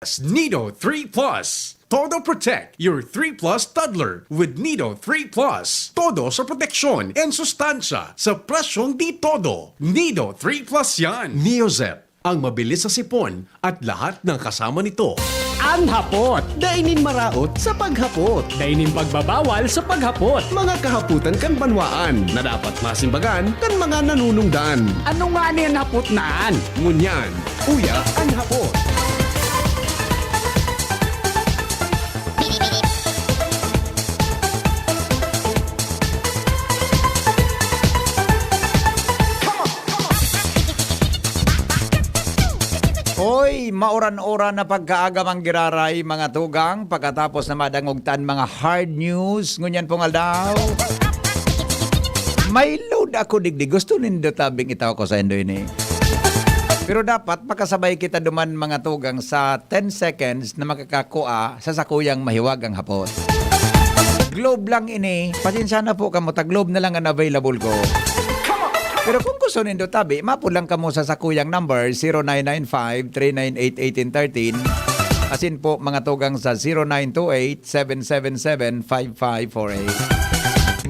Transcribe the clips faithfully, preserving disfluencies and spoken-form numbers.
Nido three Plus. Todo Protect your three Plus toddler with Nido three Plus. Todo sa proteksyon and sustansya sa presyong di todo. Nido three Plus yan. Neozep, ang mabilis sa sipon at lahat ng kasama nito. An hapot, dai nin maraot sa paghapot. Dai nin pagbabawal sa paghapot. Mga kahapotan kan banwaan na dapat masimbagan kan mga nanunungdan. Ano ngani an hapot na an? Ngunyan, uya an hapot. Oy, mauran-uran na pagkaaga man giraray, mga tugang, pagkatapos na madangog ta an mga hard news ngunyan pong aldaw. May load ako digdi. Gusto nindo tabing itaw ko saindo ini. Pero dapat makasabay kita duman, mga tugang, sa ten seconds na makakakua sa sakuyang mahiwagang hapot. Globe lang ini. Pasensya na po kamo, ta Globe na lang an available ko. Pero kung gusto nindo tabi, mapod lang kamo sa sakuyang number, zero nine nine five, three nine eight, eighteen thirteen. Asin po, mga tugang, sa zero nine two eight, seven seven seven, five five four eight.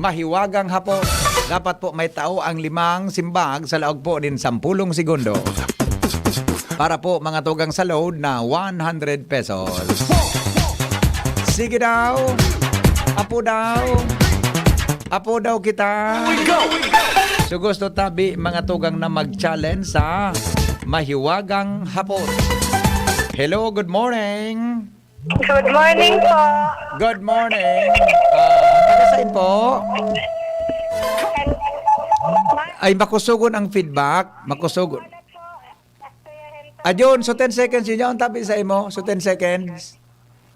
Mahiwagang hapot. Dapat po may tao ang limang simbag sa laog po nin sampulong segundo. Para po, mga tugang, sa load na one hundred pesos. Sige daw. Apo daw. Apo daw kita. So gusto tabi, mga tugang, na mag-challenge sa mahiwagang hapot. Hello, good morning. Good morning po. Good morning. Ah, taga saan po? Ay, makusugon ang feedback. Makusugon. Ayun, so ten seconds yun. Yaon tabi sa imo. So ten seconds.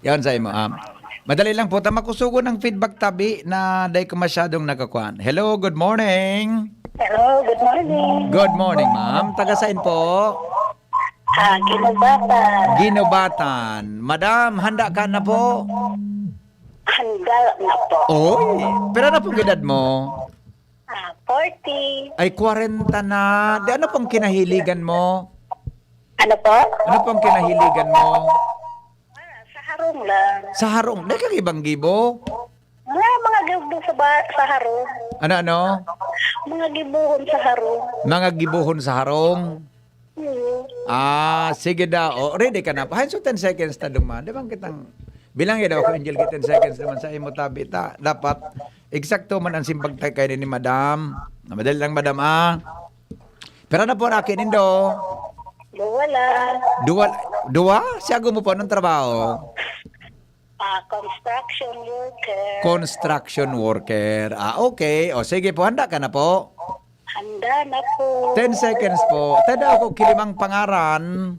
Yaon sa imo. Ah. Madali lang po. Ta makusugon ang feedback tabi na dai ko masyadong nakakuan. Hello, good morning. Hello, good morning. Good morning, ma'am. Taga saan po? Ah, Ginubatan. Ginubatan. Madam, handa ka na po? Handa na po. Oy, pero ano pong edad mo? Ah, forty. Ay, kwarenta na. Di ano pong kinahiligan mo? Ano po? Ano pong kinahiligan mo? Ah, sa harong lang. Sa harong? Di kang ibang gibo? Mga, mga gibo sa, ba, sa harong. Ano, ano? Mga gibohon sa harong. Mga gibohon sa harong? Oo. Ah, sige daw. O, ready ka na. Hain so ten seconds ta duman. Di ba kitang, bilang daw ako, Angel, ten seconds naman sa imo tabi ta. Dapat, eksakto man ang simbag ta kay ni madam. Na madali lang, madam, ah. Pero ano po, Raki, nindo? Duwa lang. Duwa, duwa? Siyago mo po, anong trabaho? Ah, construction worker. Construction worker. Ah, okay. O, sige po, handa ka na po? Handa na po. Ten seconds po. Tada ako kilimang pangaran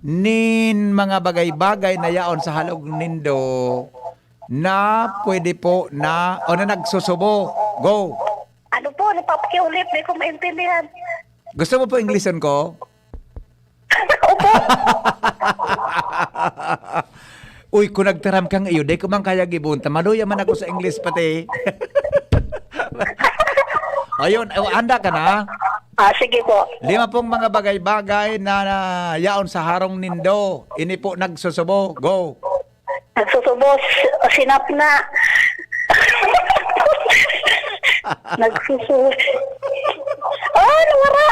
nin mga bagay-bagay na yaon sa halog nindo na pwede po na, o na nagsusubo. Go! Ano po? Ano pa pakiulit? Di ko maintindihan. Gusto mo po Englishon ko? Opo. Uy, kung nagtaram kang iyo, di ko man kaya gibunta. Maluya man ako sa English pati. Ayun, eh, handa ka na? Ah, sige po. Lima pong mga bagay-bagay na, na yaon sa harong nindo. Ini po nagsusubo. Go. Nagsusubo, s-, sinap na. Nagsusubo. Oh, nawara.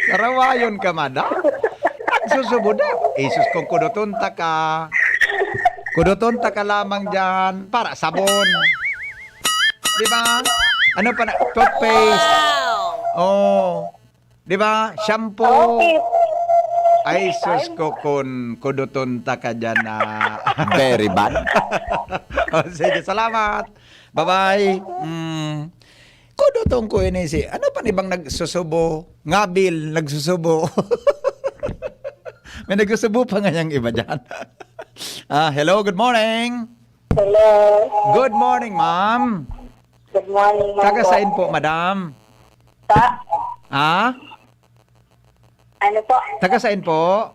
Karawayon ka, madam. Nagsusubo daw. Jesus, kung kudoton ta ka. Kudoton ta ka lamang dyan. Para sabon. Di ba? Ano pa na? Toothpaste. Oh. Di ba? Shampoo. Okay. Ay, sus ko, kun kudoton ta ka dyan na. Very bad. Oh, sige, salamat. Bye-bye. Mm. Kudoton ko ini si, ano pa ni bang nagsusubo? Ngabil, nagsusubo. May nagsusubo pa ngayang iba dyan. Ah, hello, good morning. Hello. Good morning, ma'am. Good morning, ma'am. Taga saan po, madam? Pa? Ha? Ano po? Taga saan po?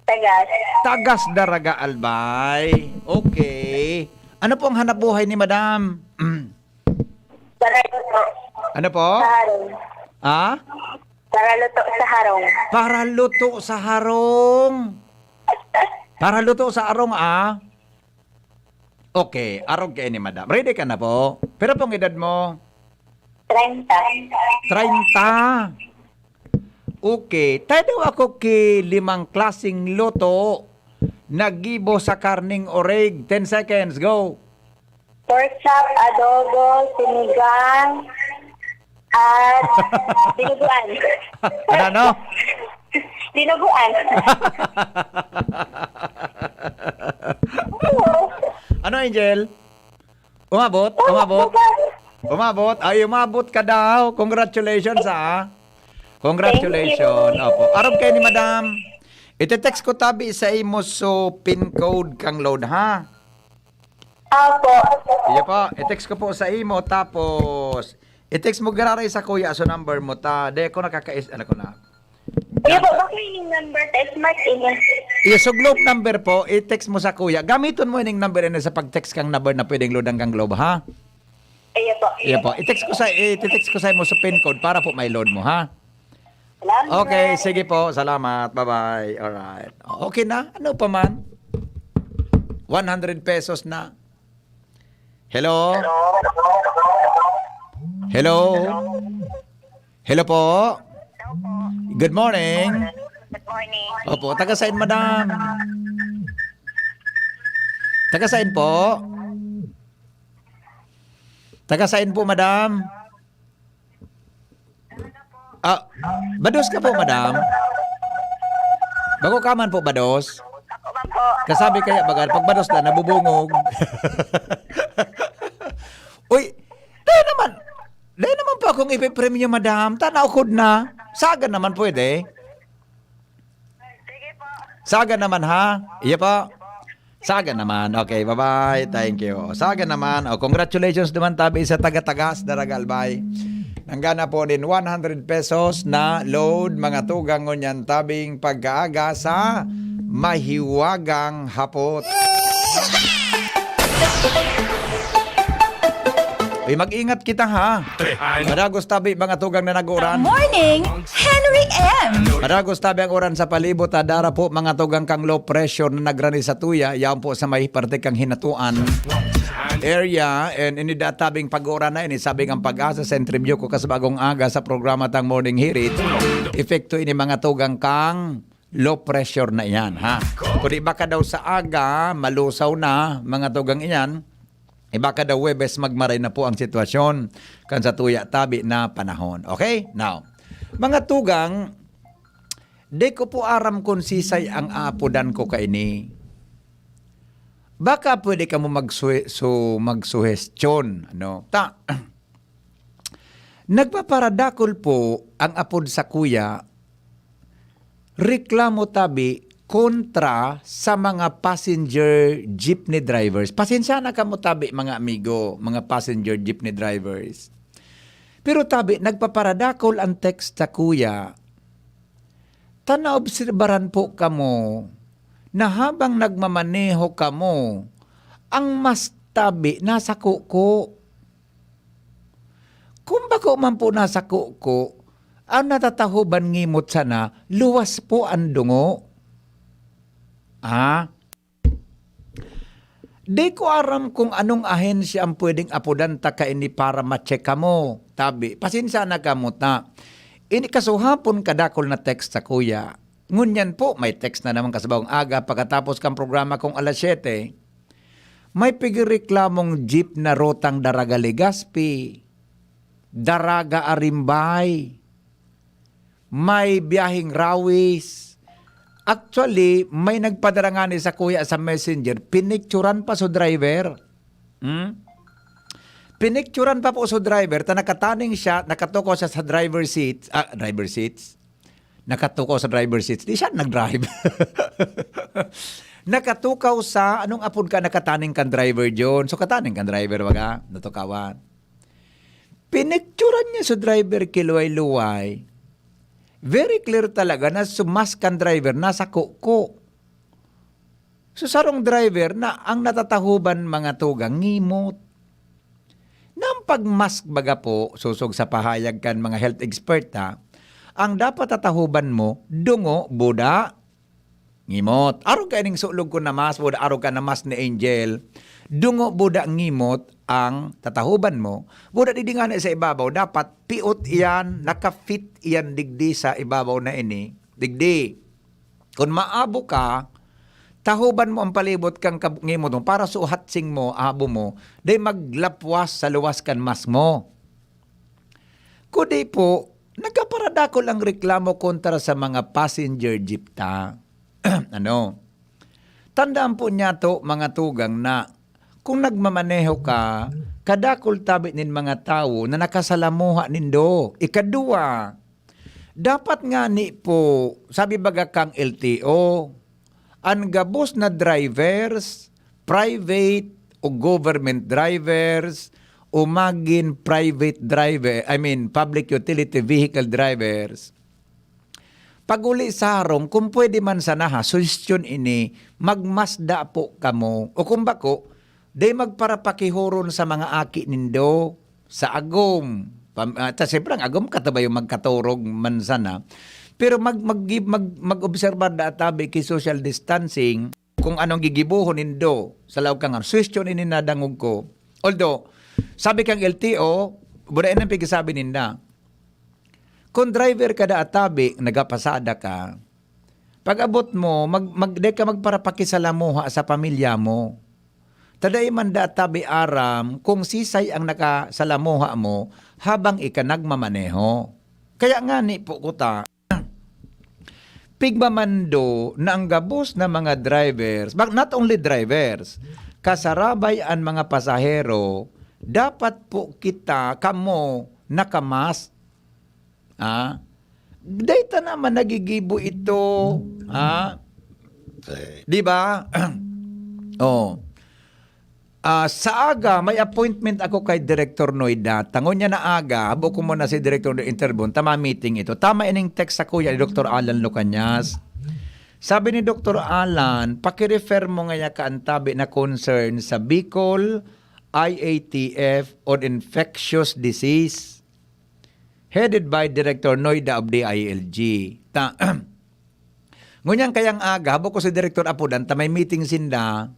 Tagas. Tagas Daraga, Albay. Okay. Ano po ang hanap buhay ni madam? Sa harong po. Ano po? Sa harong. Ha? Para luto sa harong. Para luto sa harong. Para luto sa arong, ah. Okay, arog kaini, madam. Ready ka na po? Pero pong edad mo? Treinta. Treinta. Okay. Tayo daw ako ki limang klaseng luto na gibo sa karning orig. Ten seconds, go. Pork chop, adobo, sinigang, at dinuguan. Ano, ano? Dinuguan. Ano, Angel? Umabot? Umabot? Umabot? Ay, umabot ka daw. Congratulations, ah. Congratulations. Thank you. Opo. Arog kayo ni madam. Ite-text ko tabi sa imo so pin code kang load, ha? Opo. Iyo po. I-text ko po sa imo, tapos i-text mo giraray sa kuya so number mo ta. Di ako nakakais-, ano ko na. Iyo po, bako ining number, text mark ini. Iyo, so Globe number po, i-text mo sa kuya. Gamiton mo ining number ini sa pag-text kang number na pwedeng loadan kang Globe, ha? Iyo po. Iyo po. I-text ko sa, i-text ko sa imo sa pin code para po may load mo, ha? Salamat. Okay, sige po. Salamat. Bye-bye. Alright. Okay na? Ano pa man? One hundred pesos na. Hello? Hello? Hello po? Good morning. Good morning. Opo, taga saan, madam? Taga saan po? Taga saan po, madam? Ah, bados ka po, madam? Bago ka man po, bados? Ako man po. Kasabi kaya, baga, pag bados na, nabubungog. Uy, dahil naman, dahil naman po akong ipipremyo, madam. Tana, ukod na. Saga naman pwede. Saga naman, ha? Iya po. Saga naman. Okay, bye-bye. Thank you. Saga naman. Oh, congratulations naman tabi sa taga-tagas, Daragalbay. Nanggana po din one hundred pesos na load, mga tugang, ngunyan tabing pagkaaga sa mahiwagang hapot. Uy, mag-ingat kita, ha? Trehan. Madagos tabi, mga tugang na nag-uran. Morning, Henry M. Madagos tabi ang uran sa palibot, ha? Dara po, mga tugang, kang low pressure na nagrani sa tuya. Yaon po sa may parte kang hinatuan area. And inida tabing pag-uran na ini, sabi ng pag-asa sa interview ko kasabagong aga sa programa tang Morning Hirit. Epekto ini, mga tugang, kang low pressure na iyan, ha? Kung di ba ka daw sa aga, malusaw na, mga tugang iyan, iba ka daw Huwebes, magmaray na po ang sitwasyon kan sa tuya tabi na panahon. Okay? Now, mga tugang, di ko po aram kung sisay ang aapodan ko kaini. Baka pwede kamo magsuhe-, su-, magsuhestyon, ano? Ta-, nagpaparadakol po ang apod sa kuya, reklamo tabi kontra sa mga passenger jeepney drivers. Pasensya na kamo tabi, mga amigo, mga passenger jeepney drivers. Pero tabi, nagpaparadakol ang text sa kuya. Ta naobserbaran po kamo na habang nagmamaneho kamo, ang mas tabi nasa kuko. Kung bako man po nasa kuko, ang natatahoban ngimot sana, luwas po ang dungo. Ah? Di ko aram kung anong ahensya ang pwedeng apodan ta kaini para ma-check kamo. Tabi, pasensya na kamo ta. Ini kasuhapon kadakol na text sa kuya. Ngunyan po, may text na naman kasabawang aga pagkatapos kang programa kong alas siyete. May pigreklamong jeep na rutang Daraga Legazpi, Daraga Arimbay, may biyaheng Rawis. Actually, may nagpadara ngani sa kuya sa messenger, pinicturan pa so driver. Hmm? Pinicturan pa po so driver, ta nakataning siya, nakatukaw siya sa driver seat, ah, driver seats. Nakatukaw sa driver seats. Di siya nag-drive. Nakatukaw sa, anong apod ka, nakataning kan driver, John? So, kataning kan driver, baga, natukawan. Pinicturan niya sa driver, kiluway-luway. Very clear talaga na sumas kan driver, nasa kuko. So, sarong driver na ang natatahoban, mga tugang, ngimot. Nang pag-mask, baga po, sosog sa pahayag kan mga health expert, ha, Ang dapat tatahoban mo, dungo, buda, ngimot. Arog ka ining sulog ko na mask, buda, arog ka na mask ni Angel. Dungo, buda, ngimot ang tatahoban mo. Buda, digdi ngani sa ibabaw, dapat piot iyan, naka-fit iyan digdi sa ibabaw na ini. Digdi. Kun maabo ka, tahoban mo ang palibot kan kab-, ngimot mo para suhatsing mo, abo mo, dai maglapwas sa luwas kan mask mo. Kudi po, nagkaparadakol ang reklamo kontra sa mga passenger jeep ta. Ano? Tandaan po niyato, mga tugang, na kung nagmamaneho ka, kadakol tabi nin mga tawo na nakasalamuha nindo. Ikadua, dapat ngani po, sabi baga kang L T O, an gabos na drivers, private o government drivers, o magin private driver, I mean, public utility vehicle drivers, pag-uli sa harong, kung pwede man sana ha, suhestyon ini, magmasda po kamo. O kung bako, dai magparapakihoron sa mga aki nindo, sa agom. Pam-, ah, ta, siyempre, ang agom katabayo magkatorog man sana. Pero mag-, mag-, mag-, mag-obserbar da tabi ki social distancing kung anong gigibohon nindo sa laog kan harong. Suhestyon ini nadangog ko. Although, sabi kang L T O, buda nang pigsabi ninda. Kung driver ka da tabi, nagapasada ka, pag-abot mo, mag-, mag-, dai ka magparapakisalamuha sa pamilya mo. Ta dai man da tabi aram kung sisay ang nakasalamuha mo habang ika nagmamaneho. Kaya ngani po kuta, pigmamando na ang gabos na mga drivers, bak-, not only drivers, kasarabay an mga pasahero, dapat po kita, kamo, nakamask. Ah, dai ta naman nagigibo ito. Ah, di ba? Oh. Ah, sa aga, may appointment ako kay Director Noida. Tangon niya na aga, habo ko muna si Director Noida interview. Tama meeting ito. Tama ining text sa kuya ni Doktor Alan Lucanias. Sabi ni Doktor Alan, paki-refer mo ngaya kaantabi na concern sa Bicol I A T F on infectious disease, headed by Director Noida of D I L G. Ta, ngunyan kayang aga, habo ko si Director Apudan, ta may meeting sinda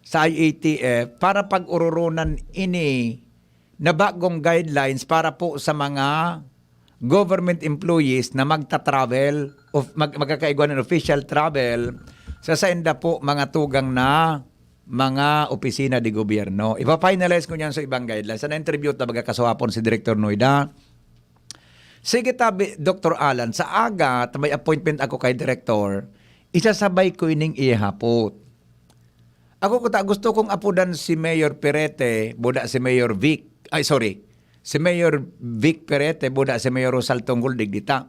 sa I A T F para pag-ororonan ini na bagong guidelines para po sa mga government employees na magta-travel o mag-, magkakaigwa ng official travel sa sainda po mga tugang na mga opisina de gobyerno. Ipa-finalize ko niyan sa ibang guidelines. Sa na-interview ta baga kasuhapon si Director Noida. Sige tabi, Doktor Alan, sa aga, ta may appointment ako kay Director, isasabay ko ining ihapot. Ako kuta, gusto kong apudan si Mayor Perete, buda si Mayor Vic, ay, sorry, si Mayor Vic Perete, buda si Mayor Rosal Tunggol, digdi ta.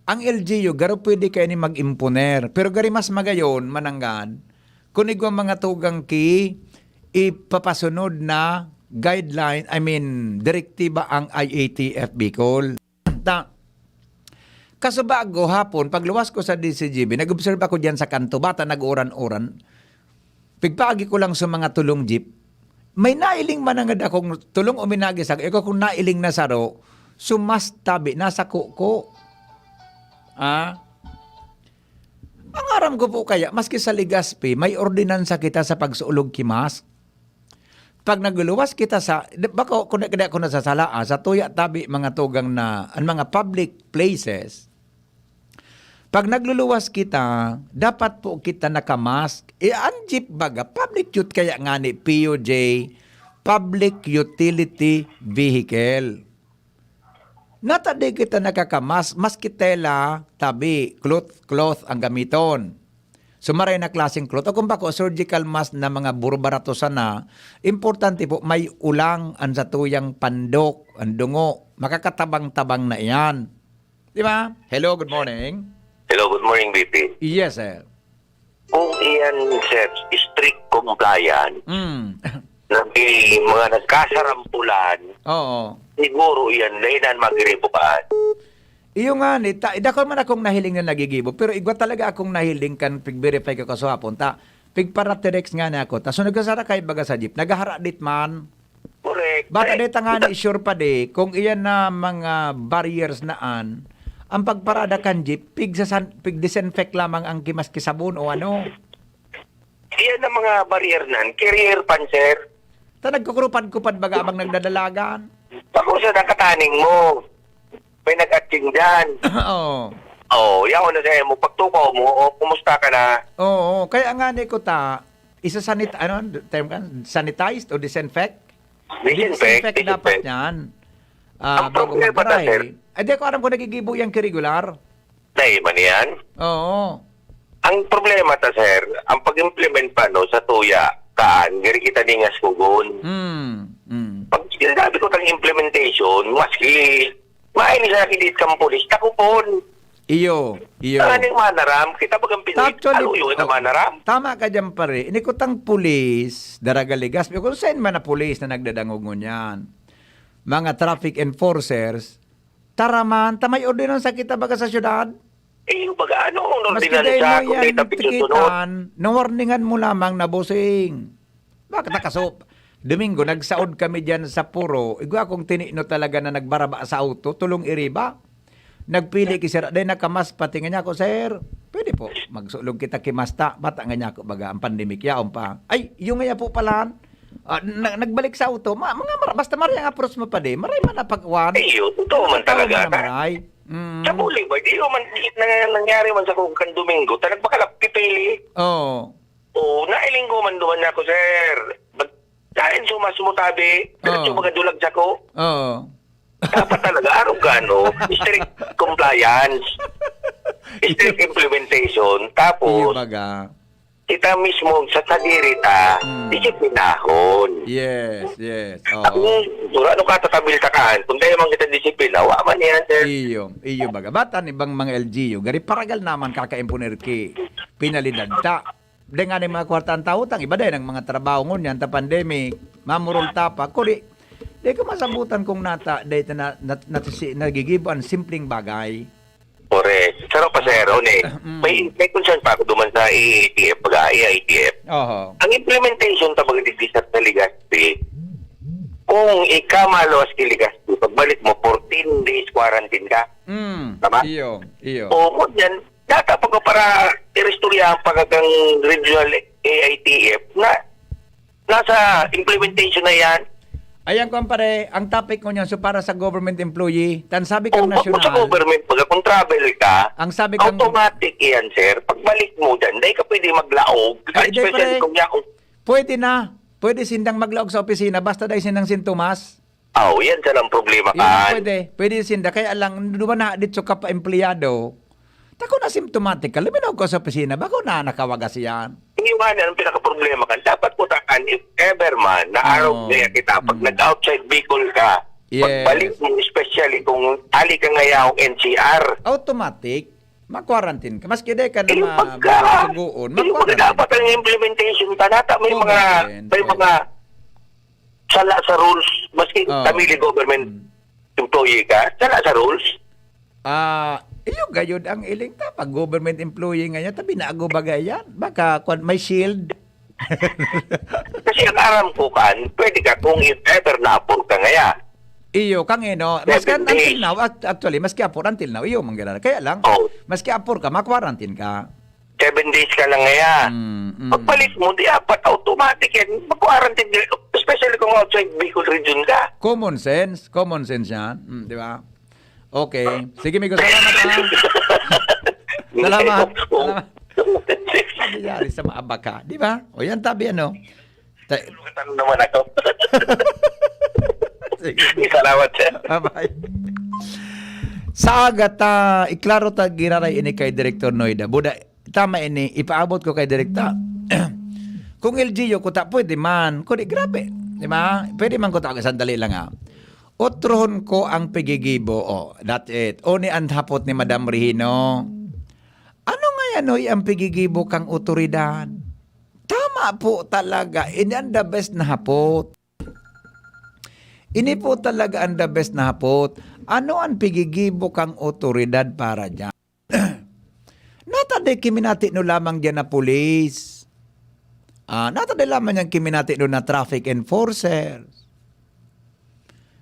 Ang L G U, garo pwede kaini mag-imponer, pero gari mas magayon, mananggad, kun igwa mga tugang ki ipapasunod na guideline, I mean, direktiba ang I A T F Bicol. Ta, kaso bago hapon, pagluwas ko sa D C G B, nag-observe ako diyan sa kanto, bata nag-uran-uran. Pigpaagi ko lang sa mga tulong jeep. May nailing man ang dakong tulong o minagi sa ikaw kung nailing na saro, sumastabi, nasa kuko. Ah? Ang aram ko po kaya, maski sa Legazpi, may ordinansa kita sa pagsuolog ki mask. Pag nagluluwas kita sa, di, bako, kung di, di ako nasasala, ah, sa tuya tabi, mga tugang na, ang mga public places, pag nagluluwas kita, dapat po kita nakamask. E, ang jeep baga, public ut-, kaya nga ni P U J, public utility vehicle. Nata di kita nakakamask, maski tela, tabi, cloth, cloth ang gamiton. So, maray na klaseng cloth. O kung bako, surgical mask na mga burbarato sana, importante po, may ulang ang satuyang pandok, ang dungo. Makakatabang-tabang na iyan. Di ba? Hello, good morning. Hello, good morning, B P. Yes, sir. Kung iyan, sir, strict compliance, Mm. na may mga nagkasarambulan, Oo. siguro iyan, na inan magrebukaan. Iyo nga ni, ta-, dakul man akong nahiling na nagigibo, pero igwa talaga akong nahiling kan pig-verify ko kasuhapon, ta, pigparatirex nga na ako. Ta, so nagsasarakay baga sa jeep, naghaharadit man. Correct. Bata Correct. Deta nga ni sure pa di, kung iyan na mga barriers na an, Ang pagparada kan jeep, pigsasan-, pig-disinfect lamang ang kimas ki sabon o ano? Iyan ang mga barrier nan. Carrier pan, sir. Ta nagkukurupad-kupad baga abang nagdadalagan. Bako sa nakataning mo. May nag-atching dyan. Oo. Oh, yaon na sa'yo mo. Pagtukaw mo, o kumusta ka na? Oo, kaya nga ni ko ta, isa sanit-, ano, term kan, sanitized o disinfect? Disinfect, Disinfect dapat disinfect. yan. Ang Ah, bago problema ta, magbaray. sir. Ay, di ko alam kung nagigibo yan ki regular. Dahil man yan. Oo. Ang problema ta, sir, ang pag-implement pa, no, sa tuya, kaan, gari kita ningas kugon. Hmm. Hmm. Pag sinasabi ko tang implementation, maski, main sa kilit kang pulis, takupon. Iyo, iyo. Ang aning manaram, kita bagang Pinoy, Actually, aluyo na oh, manaram. Tama ka dyan, pare. Inikutang pulis, daragaligas. Kung saan man na pulis na nagdadangog ngunyan. Mga traffic enforcers, taraman, ta may ordinansa kita baga sa syudad. Eh, yung baga, ano ang Maski ordinansa dahil mo kung may yan tapik susunod? tikitan, nawarningan mo lamang na busing. Bakit nakaso? Domingo, nagsaod kami dyan sa Puro. Igwa akong tinino talaga na nagbaraba sa auto, tulong iriba. Nagpili ki sir, dahil nakamas pati nga niya ako, "Sir, pwede po, magsulog kita ki masta." Bata nga niya ako, baga, ang pandemic, yaon pa. Ay, yung nga po pala, ah, na, nagbalik sa auto, ma, mga mar, basta maray ang approach mo pa di, maray man na pag-uwan. Eh, yun, totoo man Tao talaga. man na maray. Mm. Sa boulevard, di man, di, na, nangyari man sa kong kan Domingo, ta nagpakalap, pipili. Oo. Oo, nailinggo man duman niya ako, sir. Ba't kain sumas mo tabi? Diretso Oo. Magadulag sa ko. Oo. Dapat talaga, arog ka, no? Strict compliance. Strict implementation. Iyo Tapos, baga. kita mismo sa kadiri ta, Mm. disiplinahon. Yes, yes. Oo. Kung, ano ka, tatabil ka kaan, kung tayo man kita disiplina, wa man yan, sir. Iyo, iyo baga. Bata ni bang mga L G U, gari paragal naman kakaimponer ki penalidad ta. Dahil nga ni mga kwarta ang tautang, iba din ang mga trabaho ngunyan ta pandemic, mamurol ta pa. Kuri, di ko masabutan kung nata, dahil na, na, na, nagigibo ang simpleng bagay. Correct. Saro pa, sir, one. Mm. May, may concern pa ako duman sa A A T F, baga, A I T F. Oho. Ang implementation ta baga digdi sa Legazpi, kung ika maluwas ki Legazpi, pagbalik mo, fourteen days quarantine ka. Mm. Tama? Iyo, iyo. O, ngunyan, data pa ko para iristoryahan pa kang regional A I T F na nasa implementation na yan. Ayan, kuwan pare, ang topic ko niyan, so para sa government employee, tan sabi kang Kung bako sa nasyonal, government, baga, kung travel ka, ang sabi kang, automatic yan, sir. Pagbalik mo dyan, dahil ka pwede maglaog. Ay, di, Especially pre. kung yan, pwede na, pwede sindang maglaog sa opisina, basta dahil sindang sintomas. Oh, yan sana ang problema Yun, kan. pwede, pwede sinda. Kaya lang, duwa na dito ka pa empleyado, tako na symptomatic ka, luminaw ko sa opisina, bako na nakawagas yan. Yung nga, ang pinakaproblema kan, dapat putakan, if ever man, na araw Oo. kaya kita, pag Mm. nag-outside Bicol ka, Yes. pagbalik mo, especially kung ali ka ngayon N C R, Automatic, ma-quarantine ka. Maski di ka na yung ma- pagka, sugoon, yung pagka ma-quarantine. dapat ang implementation, tanata may Common mga, sense, may yes. mga sala sa rules, maski Oo. kami ni government Mm. employee ka, sala sa rules. Ah, iyo gayod ang iling ta. Pag government employee ngayon, tabi na ako bagay yan. Baka kwan, may shield. Kasi ang aram ko kan, pwede ka kung if ever na-approve ka ngaya. Iyo, kang ino. Maski Seven until days. now, act- actually, maski apor until now, iyo, manggirara. Kaya lang, Oh. maski apor ka, ma-quarantine ka. Seven days ka lang ngaya. Mm, mm. Pagbalik mo, di apat automatic yan. Mag-quarantine ka, especially kung outside Bicol region ka. Common sense. Common sense yan. Mm, di ba? Okay. Sige, Migo. Salamat, ha? Salamat. Oo. Salamat. Nangyayari sa mga baka. Di ba? O yan, tabi, ano? Ta- Tanong naman ako. Sige. Salamat, sir. Bye-bye. Sa aga ta, iklaro ta giraray ini kay Direktor Noida. Buda, tama ini, ipaabot ko kay Direkta. Kung L G U ko ta, pwede man. Kundi grabe. Di ba? Pwede man ko ta, sandali lang ha. Otrohon ko ang pigigibo. Oh, that's it. O ni ang hapot ni Madam Rihino. Ano nga yan, oy, ang pigigibo kang otoridad? Tama po talaga. Ini ang the best na hapot. Ini po talaga ang the best na hapot. Ano ang pigigibo kang otoridad para dyan? Nata di kiminati no lamang dyan na pulis. Ah, nata di lamang yan kiminati no na traffic enforcers.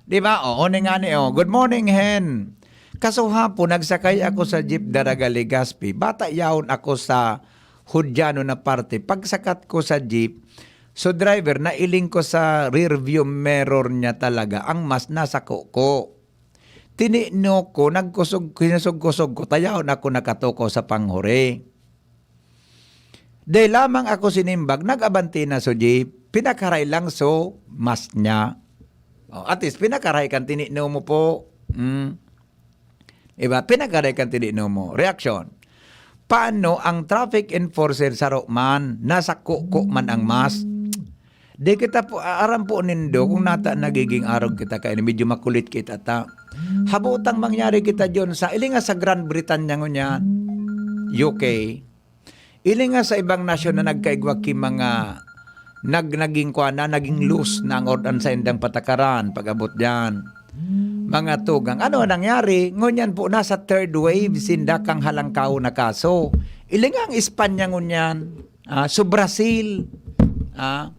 Di ba? Oo, ni nga ni, oh. Good morning, Hen. Kasuhapon, nagsakay ako sa jeep daraga Legazpi. Bata yaon ako sa hudyano na parte. Pagsakat ko sa jeep, so driver, nailing ko sa rearview mirror niya talaga. Ang mask nasa kuko. Tinino ko, nagkusog, kinusog-kusog ko, tayaon ako nakatukaw sa panghuri. Dai lamang ako sinimbag, nag-abante na so jeep, pinakaray lang so mask niya. Oh, at least, pinakaray kan tinino mo po. Mm. Diba? Pinakaray kan tinino mo. Reaksyon. Paano ang traffic enforcer saro man, nasa kuko man ang mask? Di kita po, aram po nindo kung nata nagiging arog kita kaya medyo makulit kita ta. Habotang mangyari kita diyon sa, ilinga sa Grand Britannia ngunyan, U K. Ilinga sa ibang nasyon na nagkaigwa ki mga nag-, naging kuwan na, naging loose na ang ordan sa indang patakaran pag-abot diyan. Mga tugang. Ano ang nangyari? Ngunyan po, nasa third wave, sinda kang halangkaw na kaso. Ilinga ang Espanya ngunyan. Ah, so Brazil. Ah,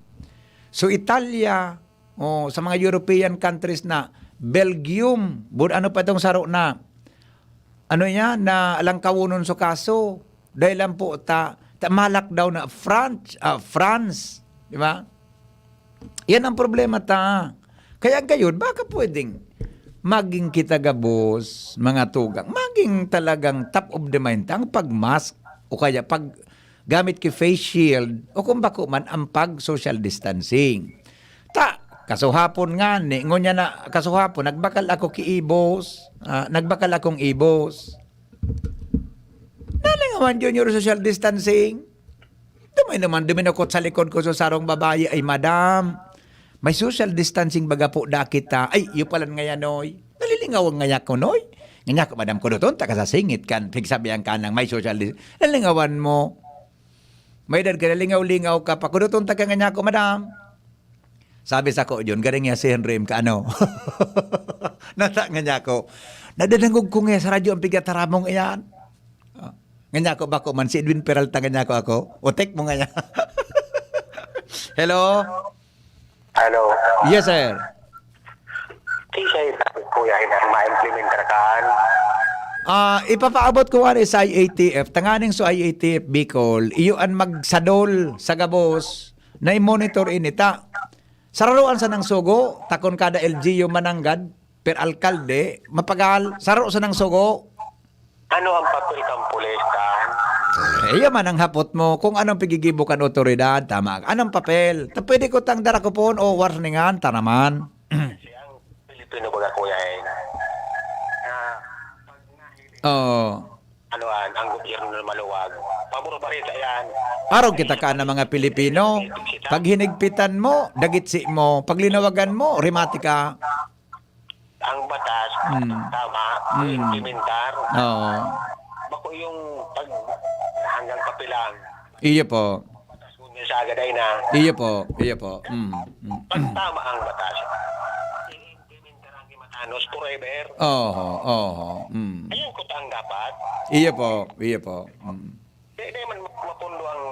so Italia. Oh, sa mga European countries na. Belgium. Bud-, ano pa itong saro na? Ano yan? Na alangkawonon so kaso. Dahil lang po ta, ta ma-lockdown na France. Ah, France. Di ba? Yan ang problema ta. Kaya gayon, baka pwedeng maging kita gabos, mga tugang, maging talagang top of the mind ta ang pag-mask o kaya pag gamit ki face shield o kung bako man ang pag-social distancing. Ta, kasuhapon nga ni, ngunyan na kasuhapon, nagbakal ako ki ibos, ah, nagbakal akong ibos. Nalingawan, Junior, social distancing. Dumay naman, duminukot sa likod ko sa sarong babae, "Ay, madam, may social distancing baga po da kita." Ay, iyo palan ngaya, Noy. Nalilingawan ngaya ko, Noy. Ngaya ko, "Madam, kuduton ta ka sa singit kan, pigsabihan ka nang may social dis-," Nalingawan mo. May edad ka, nalingaw-lingaw ka pa. "Kuduton ta ka ngaya ko, madam." Sabi sa ko, "Jun, garing niya si Henry M. ka ano?" Nata ngaya ko. Nadadangog ko ngaya sa radyo ang pigataramong iyan. Ah, ngaya ko, bako man si Edwin Peralta ngaya ko ako. Utek mo ngaya. Hello? Hello. Yes, sir. Kisay, kuya, inang ma-implementar kan? Ah, ipapaabot ko nga sa I A T F. Tanganing so I A T F Bicol, iyo an magsadol sa gabos na i-monitor ini ta. Sararoan sa nang sugo, takon kada L G U mananggad, per alkalde, mapagal, saro sa nang sugo. Ano ang papel kan pulis, kan? Eh, iya man ang hapot mo, kung anong pigigibo kan otoridad, tama. Anong papel? Ta pwede ko tang darakupon o warningan, ta naman. Kasi ang Pilipino baga, kuya, eh, na pag nahiling Oo. ano yan, ang gobyerno na maluwag, pabor barita yan. Arog kita ka na mga Pilipino. Pag hinigpitan mo, dagitsi mo. Pag linawagan mo, rimati ka. Ang batas, Mm. tama, Mm. implementar. Oo. Bako yung pag hanggang kape lang. Iyo po. Batas mo niya sa agaday na. Iyo po, iyo po. Mm, mm. Pag tama ang batas, implementar ang kimatanos forever. Oho, oho. Mm. Ayun ko ang dapat. Iyo po, iyo po. Mm. Di, di man mapundo ang,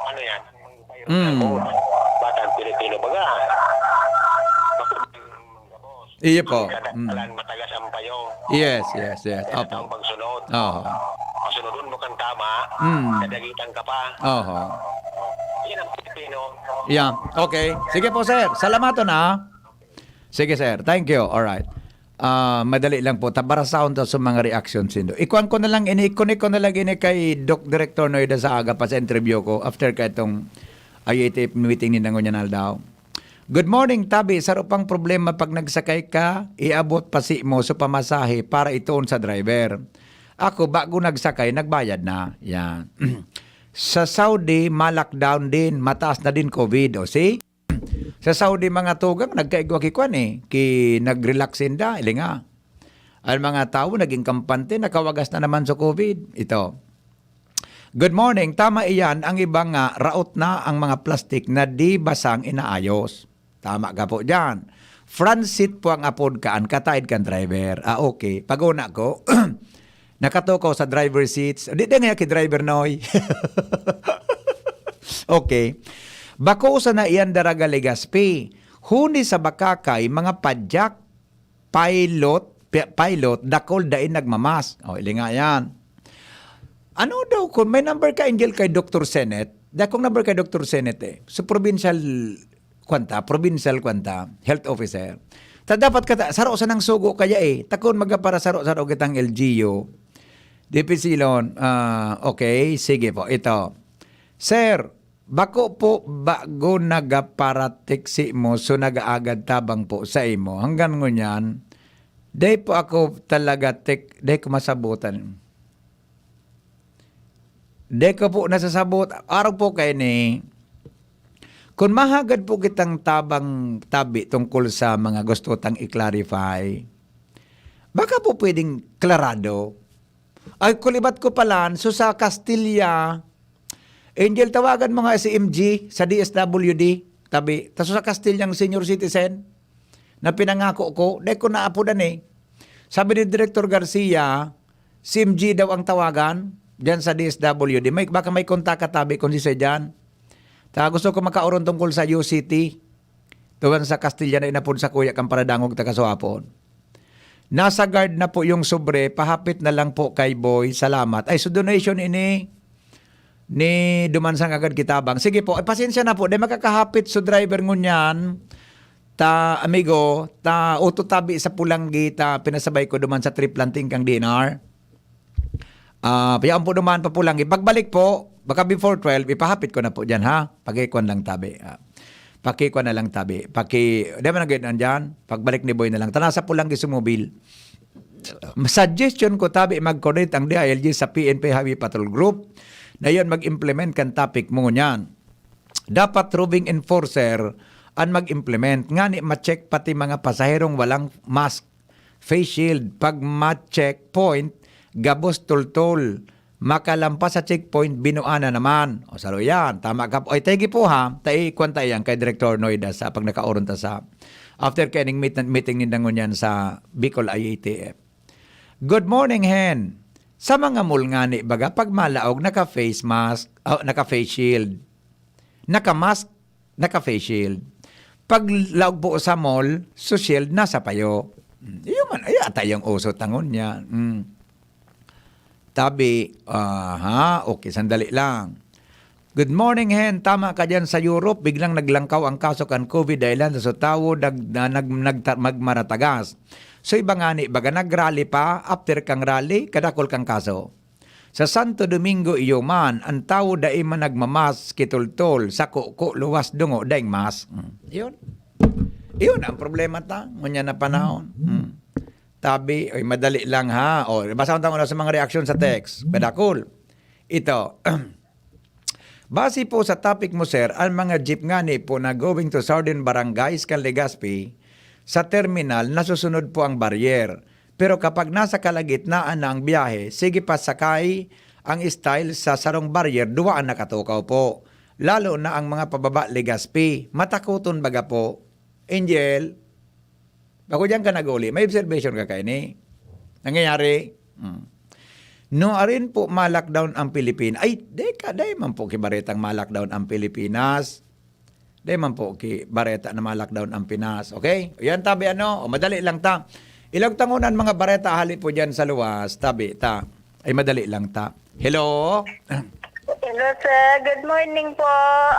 ano yan, ang virus Mm. na code. Bata ang Pilipino, baga. Mapundo ang manggabos. Iyo po. Kada Mm. kalan matagas ang payong. Yes, yes, yes. Kaya Opo. ang pagsunod. Oo. Pasunodon mo kang tama, Mm. kadagitan ka pa. Oho. Yan ang Pilipino. Yeah. Okay. Sige po, sir. Salamaton, ha. Sige, sir. Thank you. Alright. Ah, madali lang po. Tabarasahon ta sa mga reaction sindo. Ikuan ko na lang ini, i-connect ko na lang ini kay Doc Director Noida sa aga pa sa interview ko after ka itong I A T F meeting ni Nangunyan Aldaw. "Good morning, Tabi. Saro pang problema pag nagsakay ka, iabot pa si mo sa pamasahe para itoon sa driver. Ako, bago nagsakay, nagbayad na." Yan. Sa Saudi, ma-lockdown din, mataas na din COVID. O, see? Sa Saudi, mga tugang, nagkaigwa ki kwan eh, ki nag-relax sinda, ilinga. Ang mga tawo naging kampante, nakawagas na naman sa COVID. Ito. "Good morning. Tama iyan, ang iba nga, raot na ang mga plastik na di basang inaayos." Tama ka po dyan. Francis po ang apod kaan, kataid kan driver. Ah, okay. Pag-una ko, nakatukaw sa driver seats. Di, di nga ki driver, Noy. Okay. "Bako sana iyan daraga Legazpi. Huni sa bakakay, mga padyak, pilot, pi-, pilot, dakul dai nagmamask. O, ilinga yan. Ano daw, kung may number ka, Angel, kay Doktor Senet, dakong number kay Doktor Senet eh. So, provincial, kwanta, provincial, kwanta, health officer. Ta dapat ka, ta-, saro sa nang sugo kaya eh. Takon magapara saro-saro kitang L G U. Dipisilon, ah, okay, sige po, ito. Sir, bako po bago nagaparateksi mo, so nagaagad tabang po sa imo. Hanggang ngunyan, dai po ako talaga tek-, dai ko masabutan. Dai ko po nasasabot. Arog po kaini, kun mahagad po kitang tabang tabi tungkol sa mga gusto tang i-clarify, baka po pwedeng klarado. Ay, kulibat ko palan, so sa Castilla, Angel, tawagan mo nga si M G sa D S W D, tabi. Ta so sa Castilla, ang senior citizen, na pinangako ko, dai ko naapodan eh. Sabi ni Director Garcia, si M G daw ang tawagan diyan sa D S W D. May, baka may kontak ka tabi kung si diyan. Ta gusto ko makauron tungkol sa U C T. Tuwan sa Castilla na inapod sa kuya kang paradangog taga Suapon. Nasa guard na po yung sobre, pahapit na lang po kay Boy. Salamat. Ay, so donation ini ni duman sa agad kitabang. Sige po, ay, pasensya na po. Dai makakahapit so driver ngunyan. Ta, amigo, ta, uto tabi sa pulanggi, ta, pinasabay ko duman sa trip planting kang D N R. Ah, piyaan po duman pa pulanggi. Pagbalik po, baka before twelve, ipahapit ko na po dyan, ha? Pakikuan lang tabi. Ah, pakikuan na lang tabi. Paki, di man nagayod dyan. Pagbalik ni Boy na lang. Tana sa pulanggi sumobil. Suggestion ko, tabi, mag-coordinate ang D I L G sa P N P Highway Patrol Group na yon mag-implement kan topic mo niyan. Dapat roving enforcer ang mag-implement ngani ma-check pati mga pasaherong walang mask, face shield. Pag ma-checkpoint, gabos tultol. Makalampas sa checkpoint, binuana naman. O, saro yan. Tama ka po. Ay, thank you po, ha. Tai, kwan ta yan kay Director Noida sa pag nakaoron ta sa after kaining meet-, meeting ninda ngunyan sa Bicol I A T F. Good morning, Hen. Sa mga mall ngani, baga, pag malaog, naka-face mask, oh, naka-face shield. Naka-mask, naka-face shield. Pag laog po sa mall, so shield nasa payo. Hmm, iyo man, ay, ata yung uso tangon niya. Hmm. Tabi, aha, okay, sandali lang. Good morning, Hen. Tama ka dyan sa Europe, biglang naglangkaw ang kaso kan COVID dahilan sa tawo nag, na, nag, nagta-, magmaratagas. So, iba ngani, baga nag-rally pa, after kang rally, kadakol kang kaso. Sa Santo Domingo, iyo man, ang tawo dai man nagmamask, kitultol, sa kuko, luwas, dungo, daing mask. Mm. Iyon. Iyon ang problema ta, ngunyan na panahon. Mm. Tabi, oy, madali lang ha. O, basahon ta muna sa mga reaksyon sa text. Padakol. Ito. Base po sa topic mo, sir, ang mga jeep ngani po na going to Southern Barangays kan Legazpi, sa terminal, nasusunod po ang barrier. Pero kapag nasa kalagitnaan na ang biyahe, sige pa sakay ang style sa sarong barrier, duwa ang nakatukaw po. Lalo na ang mga pababa Legazpi. Matakoton baga po. Angel, bako diyan ka nag-uli. May observation ka kaini? Nangyayari? Hmm. No, arin po ma-lockdown ang Pilipinas. Ay, deka, dai man po kibaretang ma-lockdown ang Pilipinas. Dai man po kibareta na ma-lockdown ang Pinas. Okay? Yan tabi ano, o, madali lang ta. Ilog tangunan mga bareta hali po diyan sa luwas, tabi ta. Ay, madali lang ta. Hello? Hello, sir. Good morning po.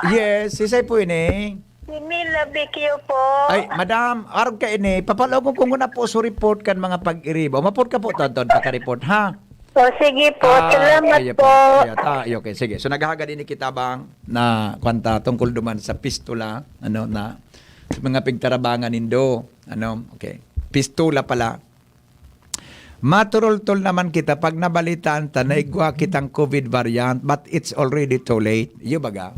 Yes, sisay po ini? Si Mila Bikio po. Ay, madam, arog ka ini. Papalogon ko muna po so report kan mga pag-iriba. Umapot ka po, Tonton, pagka-report, ha? O, sige po. Ah, Salamat kaya po. Kaya ta, ay, okay, sige. So, naghahagad ini kita bang na, kwanta, tungkol duman sa pistola, ano, na, sa mga pigtarabangan nindo, ano, okay. Pistola pala. Maturultol naman kita pag nabalitaan ta na igwa kitang COVID variant, but it's already too late. Iyo baga?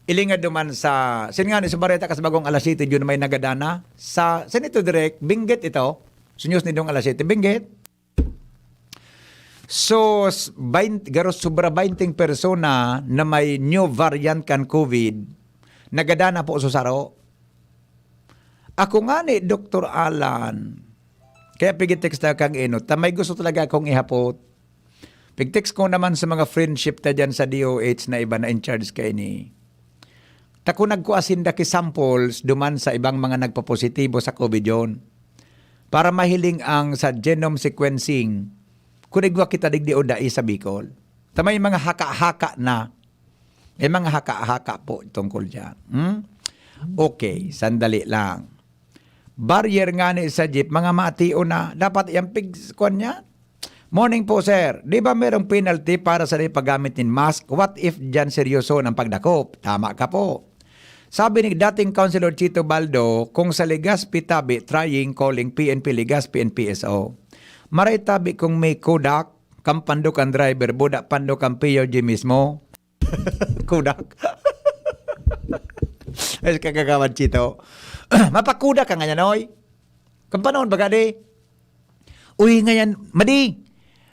Ilinga duman sa, sin nga ni sa bareta kas bagong alas siyete, yun may nagadana. Sa, saan ito, Direk? Benguet ito? Sa news ni Dong alas siyete, Benguet? So, s-, bain-, garo sobra bainting persona na may new variant kan COVID, nagadana po sa saro. Ako nga ni Doktor Alan, kaya pigitext na kang inot, ta may gusto talaga akong ihapot. Pigtext ko naman sa mga friendship ta dyan sa D O H na iba na in charge kaini. Ta kung nagkua sinda ki samples duman sa ibang mga nagpapositibo sa COVID yon. para mahiling ang sa genome sequencing, kung igwa kita digdi o dai sa Bicol. Ta may mga haka-haka na. May mga haka-haka po tungkol diyan. Hmm? Okay, sandali lang. Barrier nga ni sa jeep, mga matio na. Dapat iyang pig-, kuwan niya. Morning po, sir. Di ba merong penalty para sa di paggamit nin mask? What if diyan seryoso ng pagdakop? Tama ka po. Sabi ni dating Councilor Chito Baldo, kung sa Legazpi tabi, trying calling P N P Legazpi and P S O. Maray tabi kung may Kodak, kan pandok ang driver, buda pandok ang P O G mismo. Kodak. Ay, kagagawan, Chito. Mapakodak ka ngayon, oy. Kan panahon, baga di. Uy, ngayon, madi.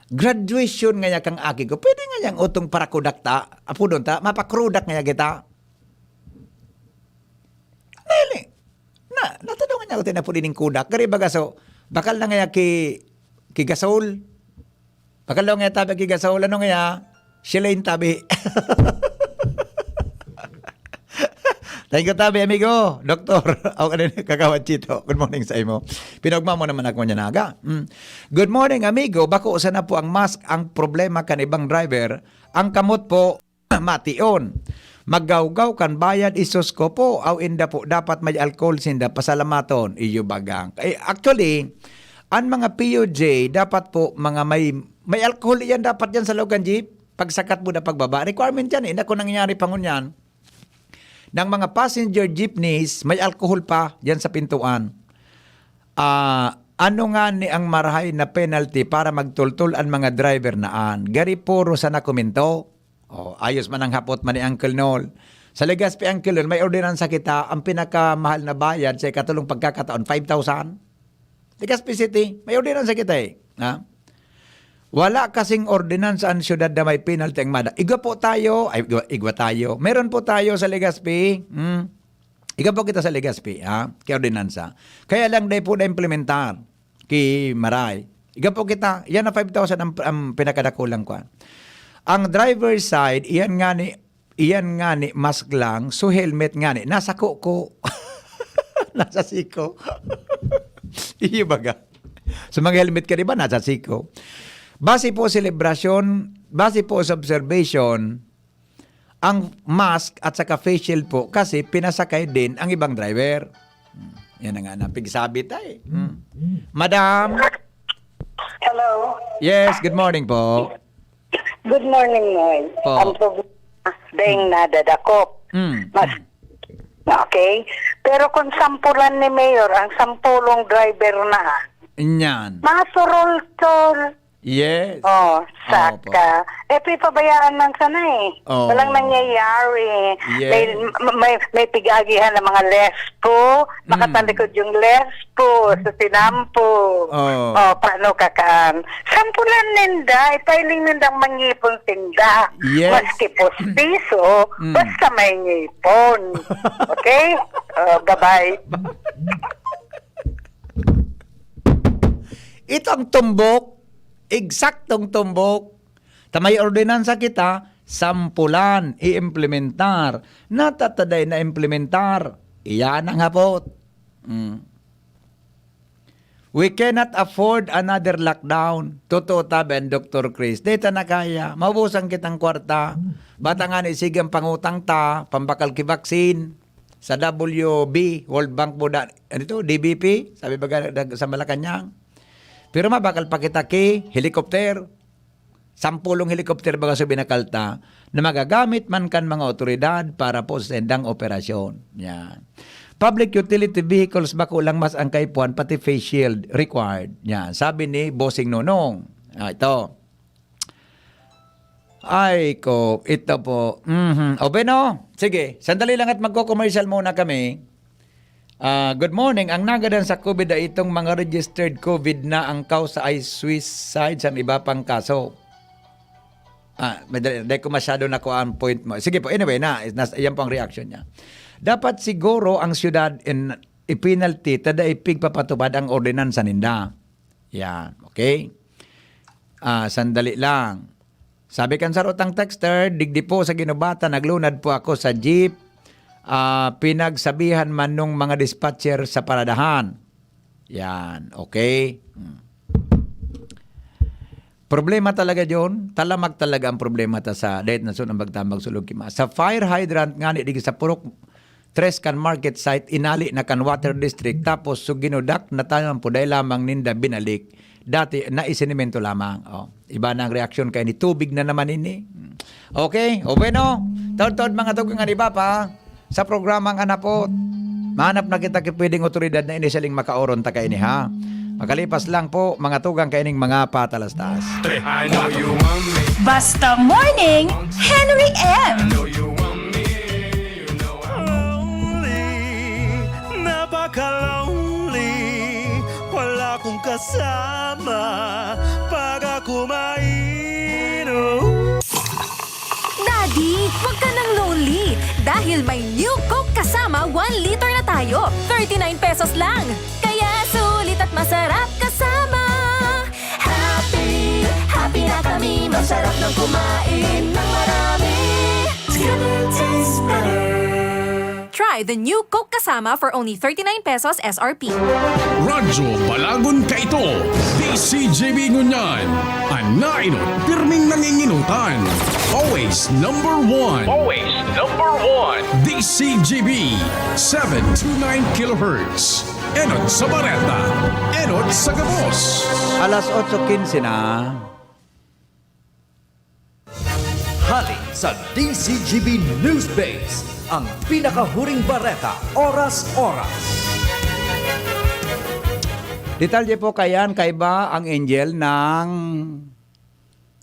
Graduation ngayon kang aki ko. Pwede ngayon utong parakodak ta. Apodon ta. Mapakrodak ngayon kita. Dali. Na, natadungan niya ako tinapod ining kodak. Gari baga so, bakal na ngayon ki, ki gasol. Bakal daw ngayon tabi ki gasol. Ano ngayon? Sila yung tabi. Thank you, tabi, amigo. Doktor, ako kanina, Kagawad Chito. Good morning sa imo. Pinagmamo naman ako niya naga. Mm. Good morning, amigo. Bako sana po ang mask ang problema kan ibang driver. Ang kamot po, mation. Maggawgaw kan bayad, isos ko po. Aw, inda po, dapat may alcohol sinda. Pasalamaton. Iyo bagang. Eh, actually, ang mga P U J, dapat po, mga may, may alcohol yan dapat yan sa loob kan jeep. Pagsakat mo na pagbaba. Requirement yan eh. Naku, nangyayari pa ngunyan. Ng mga passenger jeepneys, may alcohol pa yan sa pintuan. Ah, ano nga ni ang marahay na penalty para magtultol ang mga driver na an? Gari puro sana komento. Oh, ayos man ang hapot man ni Uncle Nol. Sa Legazpi, Uncle Nol, may ordinansa kita, ang pinakamahal na bayad sa ikatulong pagkakataon, five thousand. Legazpi City, may ordinansa kita eh. Ha? Wala kasing ordinansa ang syudad na may penalty ang mada. Igwa po tayo, ay, igwa, igwa tayo. Meron po tayo sa Legazpi. Hmm. Igwa po kita sa Legazpi, ha? Kaya ordinansa. Kaya lang, dai po na-implementar. Ki Maray. Igwa po kita, yan na five thousand ang, ang pinakadakulang kwan. Ang driver's side, iyan nga ni, iyan nga ni mask lang, so helmet nga ni, nasa kuko. Nasa siko. Iyo baga. Sa mga helmet ka, di ba, nasa siko. Base po selebrasyon, base po sa observation, ang mask at saka face shield po kasi pinasakay din ang ibang driver. Hmm. Yan na nga, napigsabi tayo eh. Hmm. Madam? Hello. Yes, good morning po. Good morning, Noy. Po. Ang problema, dahil nadadakop. Mm. Mas, okay. Pero kung sampulan ni Mayor, ang sampulong driver na, Inyan. masurultol. Yes. Oh, Opo. Saka. Eh, pipabayaan lang sana eh. Oo. Walang nangyayari. Yes. May, may, may pigagihan ng mga lespo. Makatalikod yung lespo sa sinampo. Oo. Oh, paano kakaan? Sampulan ninda, ipahiling nindang mangipon sinda. Yes. Maski postiso, Mm. basta may ngipon. Okay? Oh, bye-bye. Ito ang tumbok, eksaktong tumbok. Ta may ordinansa kita, sampulan, i-implementar. Natataday na implementar. Iyan ang hapot. Mm. We cannot afford another lockdown. Totoo tabi ang Doktor Chris. Di ta na kaya. Maubusan kitang kwarta. Bata nga ni sige ang pangutang ta, pambakal ki vaccine. Sa W B, World Bank po da, ano ito? D B P? Sabi ba ga-, sa Malacanang? Pero mabakal pa kita ki helicopter. Sampulong helicopter baga sa binakalta na magagamit man kan mga otoridad para po sa sendang operasyon. Yan. Public utility vehicles bako lang mas ang kaipuhan, pati face shield required. Yan. Sabi ni Bossing Nonong. Ah, ito. Ay ko, ito po. Mhm. O, Beno, sige, sandali lang at magko-commercial muna kami. Ah, good morning. Ang nagadan sa COVID ay itong mga registered COVID na, ang causa ay suicide sa iba pang kaso. Ah, madali, dahil ko masyado nakuha ang point mo. Sige po, anyway, na, nas, yan po ang reaction niya. Dapat siguro ang syudad in, i-penalty, tada ipigpapatupad ang ordinansa ninda. Yan, okay? Ah, sandali lang. Sabi kan sarotang texter, digdi po sa Ginubatan, naglunad po ako sa jeep. Ah, pinagsabihan man nung mga dispatcher sa paradahan. Yan, okay? Hmm. Problema talaga, John. Talamak talaga ang problema ta sa dahil na sunod magtambag sulog kima. Sa fire hydrant nga ni digi sa Purok Tres kan market site, inali na kan water district, tapos so ginudak na tanan po dahil lamang ninda binalik. Dati, naisinimento lamang. Oh, iba na ang reaksyon kay ni tubig na naman ini. Hmm. Okay, o bueno, taod-taod mga tugang ni Papa. Sa programang Hanapot, mahanap na kita ki pwedeng otoridad na ini siya ling makaoron ta kaini, ha? Makalipas lang po, mga tugang kaining mga patalastas. Basta Morning, Henry M. Lonely, napaka-lonely. Wala kong kasama pag ako mainom. Daddy, wag ka nang lonely dahil may new Coke kasama one liter na tayo. Thirty-nine pesos lang. Kaya sulit at masarap kasama. Happy, happy na kami. Masarap nang kumain ng marami. Together tastes better. Try the new Coke Kasama for only thirty-nine pesos S R P. Radyo Balagon kaito, D C G B ngunyan. An naenot, pirming nanginginutan. Always number one. Always number one. D C G B, seven two nine kilohertz. Enot sa bareta, enot sa gabos. Alas otso quince na. Hali sa D C G B News Base, ang pinakahuring bareta, oras-oras. Detalye po kayan, kaiba ang Angel ng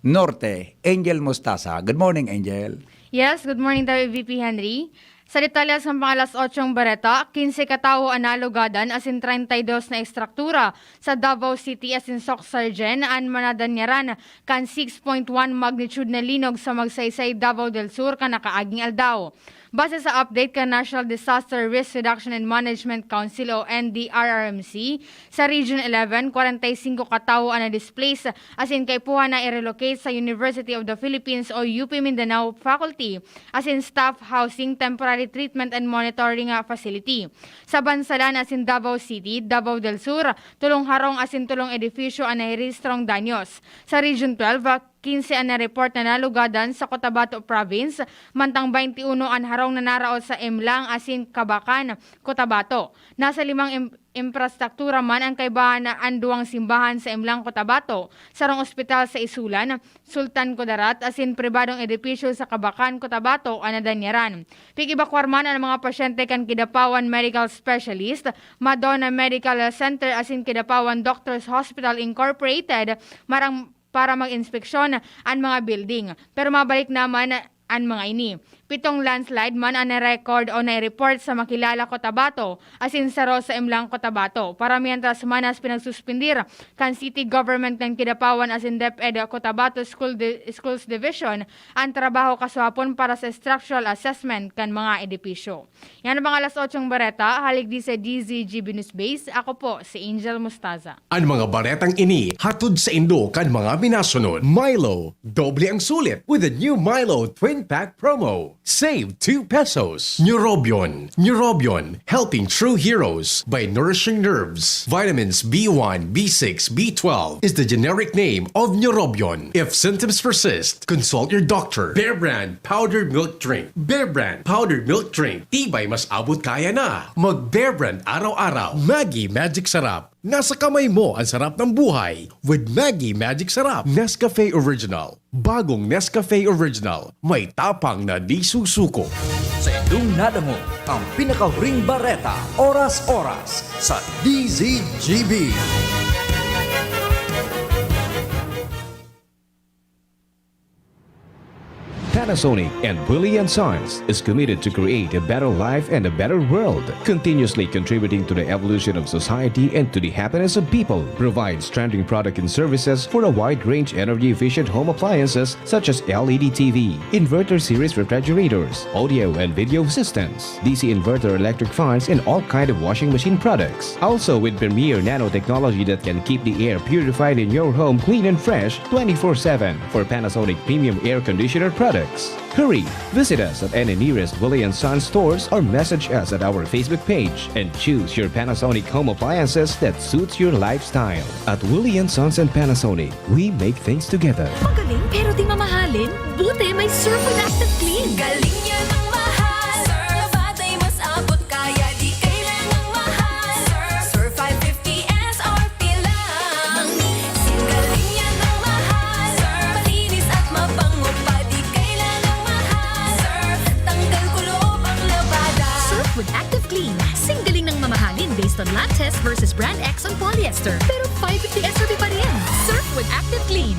Norte, Angel Mostasa. Good morning, Angel. Yes, good morning, W V P Henry. Sa detalye sa mga alas otsong bareta, quince katawo an nalugadan asin treinta y dos na estruktura sa Davao City asin Soc-Sargen an manadanyaran kan six point one magnitude na linog sa Magsaysay, Davao del Sur kan nakaaging aldaw. Base sa update kan National Disaster Risk Reduction and Management Council o N D R R M C, sa Region eleven, kwarenta y singko katawo an na-displace asin kaipuhan na i-relocate sa University of the Philippines o U P Mindanao faculty asin staff housing, temporary treatment and monitoring facility. Sa Bansalan asin Davao City, Davao del Sur, tolong harong asin tolong edifisyo an narehistrong danyos. Sa Region twelve, quince an na-report na nalugadan sa Cotabato Province, mantang baynte uno an harong na naraot sa Imlang asin Kabacan, Cotabato. Nasa limang im- imprastruktura man an kaibahan na an duwang simbahan sa Imlang, Cotabato, sarong ospital sa Isulan, Sultan Kudarat, asin pribadong edipisyo sa Kabacan, Cotabato, an nadanyaran. Pig-ebakwar man an mga pasyente kan Kidapawan Medical Specialist, Madonna Medical Center asin Kidapawan Doctors Hospital Incorporated, marang para mag-inspeksyon an mga building. Pero mabalik naman an mga ini. Pitong landslide man an na-record o na-report sa Makilala, Cotabato, asin saro sa Imlang, Cotabato. Para mientras manas pinagsuspindir kan city government kan Kidapawan asin DepEd Cotabato School Di- Schools Division an trabaho kasuhapon para sa structural assessment kan mga edipisyo. Yan ang mga alas otsong bareta, hali digdi sa D Z G B News Base. Ako po, si Angel Mostaza. An mga baretang ini hatod saindo kan mga minasunod. Milo, doble ang sulit with the new Milo Twin Pack Promo. Save two pesos. Neurobion, Neurobion, helping true heroes by nourishing nerves. Vitamins B one, B six, B twelve is the generic name of Neurobion. If symptoms persist, consult your doctor. Bear Brand Powdered Milk Drink. Bear Brand Powdered Milk Drink. Tibay mas abot kaya na. Mag Bear Brand araw-araw. Maggi Magic Sarap. Nasa kamay mo ang sarap ng buhay with Maggi Magic Sarap. Nescafe Original. Bagong Nescafe Original. May tapang na di susuko. Sa inyong nadangog ang pinakahuring bareta, oras-oras, sa D Z G B. Panasonic and Willie and Sons is committed to create a better life and a better world, continuously contributing to the evolution of society and to the happiness of people. Provides trending product and services for a wide range energy-efficient home appliances such as L E D T V, inverter series refrigerators, audio and video systems, D C inverter electric fans, and all kind of washing machine products. Also with premier nanotechnology that can keep the air purified in your home clean and fresh twenty-four seven. For Panasonic premium air conditioner products, Hurry! Visit us at any nearest Willie and Son stores or message us at our Facebook page and choose your Panasonic home appliances that suits your lifestyle. At Willie and Sons and Panasonic, we make things together. Magaling pero di mamahalin? Buti may Surf with Active Clean. Galing niya ng mahal. Surf, batay mas abot kaya di kailangang mahal. Surf, Surf five fifty S R P lang. Singgaling niya ng mahal. Surf, malinis at mabango pa di kailangang mahal. Surf, tanggal kuloob ang labada. Surf with Active Clean. Singgaling ng mamahalin based on lab test versus brand X on polyester. Pero five fifty S R P pa rin. Surf with Active Clean.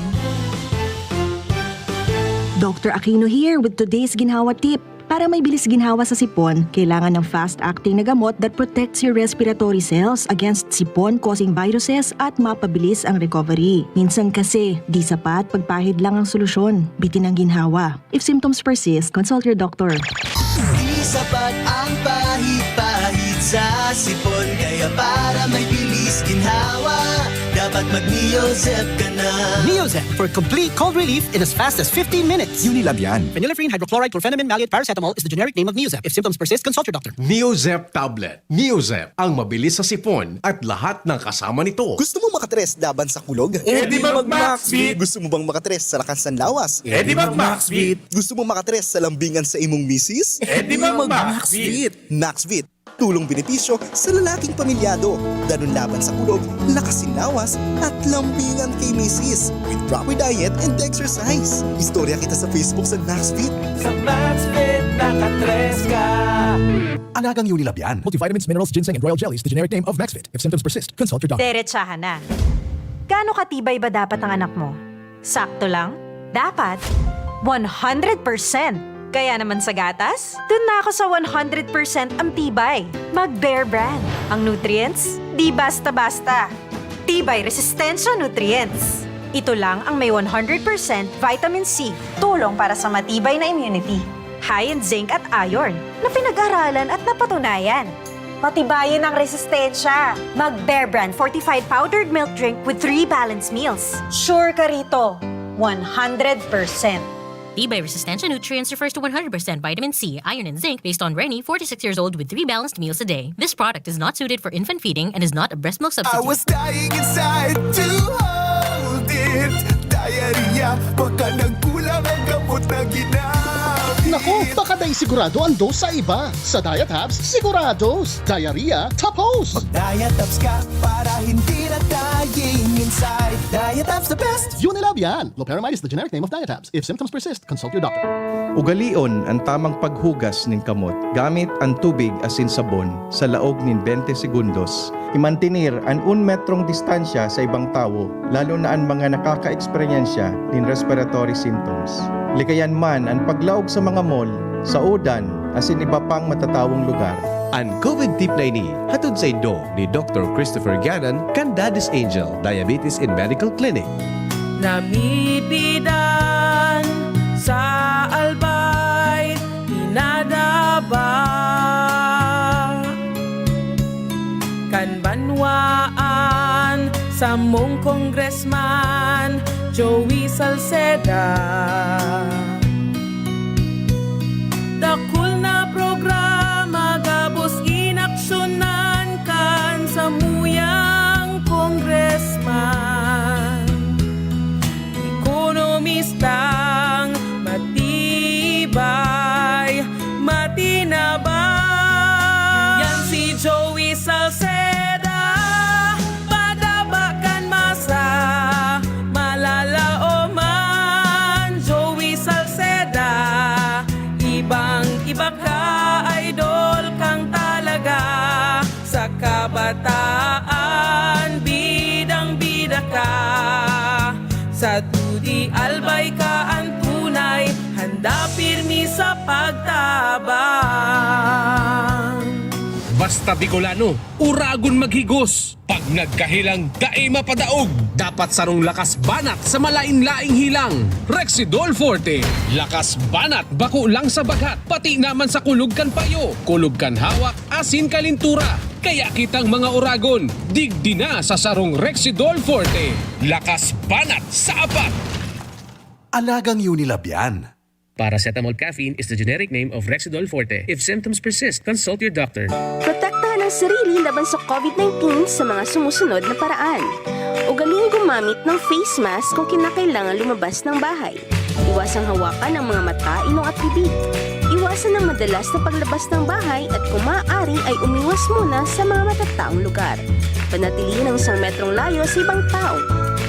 Doctor Aquino here with today's ginhawa tip. Para may bilis ginhawa sa sipon, kailangan ng fast-acting na gamot that protects your respiratory cells against sipon-causing viruses at mapabilis ang recovery. Minsan kasi, di sapat pagpahid lang ang solusyon. Bitin ang ginhawa. If symptoms persist, consult your doctor. Di sapat ang pahid-pahid sa sipon. Kaya para may bilis ginhawa, dapat mag-Neozep ka na. Neozep for complete cold relief in as fast as fifteen minutes. Unilab yan. Phenylephrine, hydrochloride, chlorphenamine, maleate, paracetamol is the generic name of Neozep. If symptoms persist, consult your doctor. Neozep tablet. Neozep, ang mabilis sa sipon at lahat ng kasama nito. Gusto mo makatres laban sa kulog? E di mag-Maxvit! Gusto mo bang makatres sa lakas ng lawas? E di mag-Maxvit! Gusto mo makatres sa lambingan sa imong misis? E di mag-Maxvit! Maxvit, tulong benepisyo sa lalaking pamilyado. Danun laban sa kulog, lakas sin lawas, at lambingan kay misis. With proper diet and exercise. Istorya kita sa Facebook sa Maxvit. Sa Maxvit, nakatres ka! Alagang Unilab yan. Multivitamins, minerals, ginseng, and royal jellies, the generic name of Maxvit. If symptoms persist, consult your doctor. Derechahan na. Gaano katibay ba dapat ang anak mo? Sakto lang? Dapat? one hundred percent! Kaya naman sa gatas, dun na ako sa one hundred percent ang tibay. Mag Bear Brand. Ang nutrients, di basta-basta. Tibay Resistensya Nutrients. Ito lang ang may one hundred percent vitamin C, tulong para sa matibay na immunity. High in zinc at iron, na pinag-aralan at napatunayan. Patibayin ang resistensya. Mag Bear Brand fortified powdered milk drink with three balanced meals. Sure ka rito, one hundred percent. Tibay Resistensya Nutrients refers to one hundred percent vitamin C, iron, and zinc based on Reni, forty-six years old, with three balanced meals a day. This product is not suited for infant feeding and is not a breast milk substitute. I was dying inside to hold it. Diarrhea, baka nagkulang ang gamot na ginamit. Naku, baka dai sigurado ang dose sa iba. Sa Diet Hubs, sigurados. Diarrhea, tapos! Diet Hubs ka para hindi na dying inside. Diet Hubs the best! Unilab yan! Loperamide is the generic name of Diet Hubs. If symptoms persist, consult your doctor. Ugalion an tamang paghugas nin kamot gamit an tubig asin sabon sa laog nin bente segundos. Imantener an un metrong distansya sa ibang tawo, lalo na an mga nakakaeksperyensya nin respiratory symptoms. Likayan man an paglaog sa mga mall, sa udan, asin iba pang matatawong lugar. An COVID tip na ini hatod saindo ni Doktor Christopher Gannon kan Daddy's Angel Diabetes and Medical Clinic. Namipidan sa Albay, pinadaba kan banwaan samong Congressman Joey Salceda. Dakul na programa gabos inaksyonan kan samuyang congressman. Ekonomistang matibay, matinabang. Yan si Joey Salceda, padaba kan masa, malalaoman. Joey Salceda, ibang iba ka, idol kang talaga. Sa kabataan, bidang-bida ka. Sa dudi, albay ka an tunay. Handa pirmi sa pagtabang. Basta Bicolano, uragon maghigos. Pag nagkahilang, dai mapadaog. Dapat sarong lakas banat sa malain-laing hilang. Rexidol Forte. Lakas banat bako lang sa bagat, pati naman sa kulog kan payo, kulog kan hawak, asin kalintura. Kaya kitang mga uragon, digdi na sa sarong Rexidol Forte. Lakas banat sa apat! Alagang Unilab yan. Paracetamol caffeine is the generic name of Rexidol Forte. If symptoms persist, consult your doctor. Protektahan ang sarili laban sa COVID nineteen sa mga sumusunod na paraan. Ugaling gumamit ng face mask kung kinakailangan lumabas ng bahay. Iwasang hawakan ang mga mata, ilong at bibig. Iwasan ang madalas na paglabas ng bahay at kung maaari ay umiwas muna sa mga matataong lugar. Panatilihin ang isang metrong layo sa ibang tao.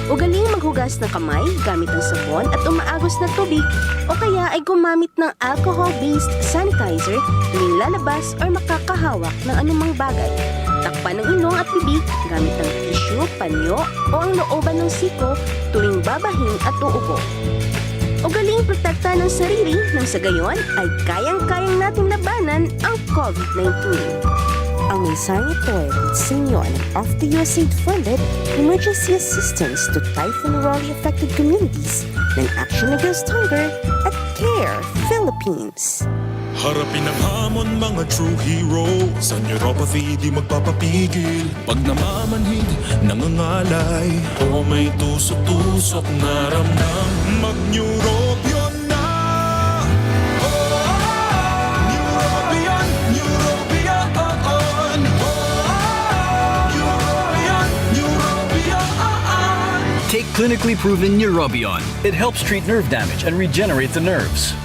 Ugaling maghugas ng kamay gamit ang sabon at umaagos na tubig o kaya ay gumamit ng alcohol-based sanitizer tuwing lalabas or makakahawak ng anumang bagay. Takpan ang ilong at bibig gamit ang tissue, panyo o ang looban ng siko tuwing babahin at uubo. Ugaling protektahan ang sarili nang sa gayon ay kayang-kayang natin labanan ang COVID nineteen. Ang mensaheng ito ay hatid sa inyo ng Off the U S A I D funded Emergency Assistance to Typhoon Raleigh Affected Communities ng Action Against Hunger at CARE Philippines. Harapin ang hamon, mga true heroes. Ang neuropathy di magpapapigil. Pag namamanhid, nangangalay, o may tusok-tusok na ramdam, mag-Neurobion na! Oh, Neurobion, Neurobion, oh, oh. Oh, Neurobion, Neurobion, oh, oh. Take clinically proven Neurobion. It helps treat nerve damage and regenerate the nerves.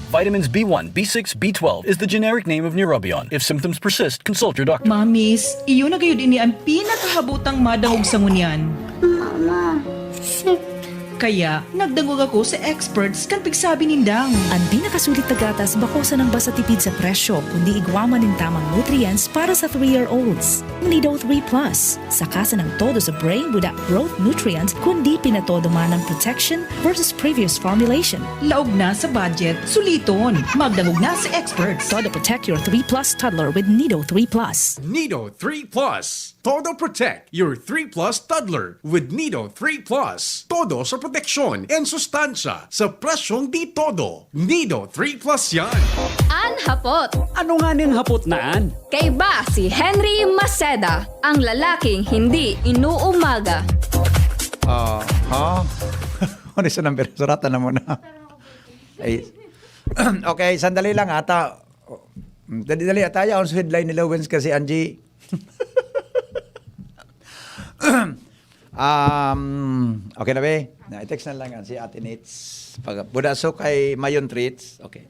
Vitamins B one, B six, B twelve is the generic name of Neurobion. If symptoms persist, consult your doctor. Mamis, iyo na gayud ini an pinakahabotang madangog sa ngunyan. Mama, sick. Kaya, nagdangog ako sa experts kan pigsabi nindang. An pinakasulit na gatas bako sanang basta tipid sa presyo, kundi igwa man nin tamang nutrients para sa three-year-olds. Nido three Plus. Saka sanang todo sa brain without growth nutrients, kundi pinatodo man ang protection versus previous formulation. Laog na sa budget, suliton. Magdangog na sa experts. Todo protect your three plus toddler with Nido three Plus. Nido three Plus. Todo protect your three plus toddler with Nido three Plus. Todo sa proteksyon and sustansya sa presyong di todo. Nido three Plus yan. An hapot. Ano nga ning hapot na an? Kaiba si Henry Maceda, ang lalaking hindi inuumaga. Ah, ha? Ano sa number? Suratan na muna. Ay. Okay, sandali lang ata. Dali-dali ata yaon sa headline ni Lowens kasi Angie. Um, okay na, be? Na, i-text na lang yan si Ate Nits. Pag, buda so kay Mayon Treats. Okay.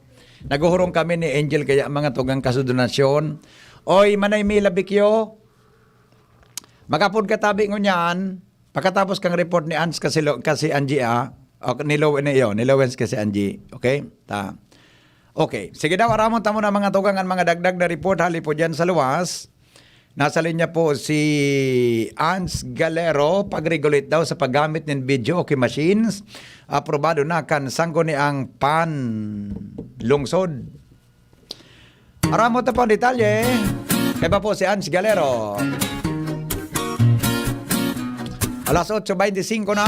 Naguhurong kami ni Angel kaya mga tugang kasudunasyon. Oy, Manay Mila Bikyo. Magapod ka tabi ngunyan. Pagkatapos kang report ni Ans kasi, lo- kasi Angie, ah. O, ni Lowen, ni, yo, ni Lowens kasi Angie. Okay? Ta. Okay. Sige daw, aramon tamo na mga tugang an mga dagdag na report hali po dyan sa luwas. Nasa linya po si Ans Galero, pag-regulate daw sa paggamit nin video okay machines. Aprobado na kan Sangguniang Pan Lungsod. Aramot na po ang detalye. Kaya po si Ans Galero. Alas otso beintisinko na.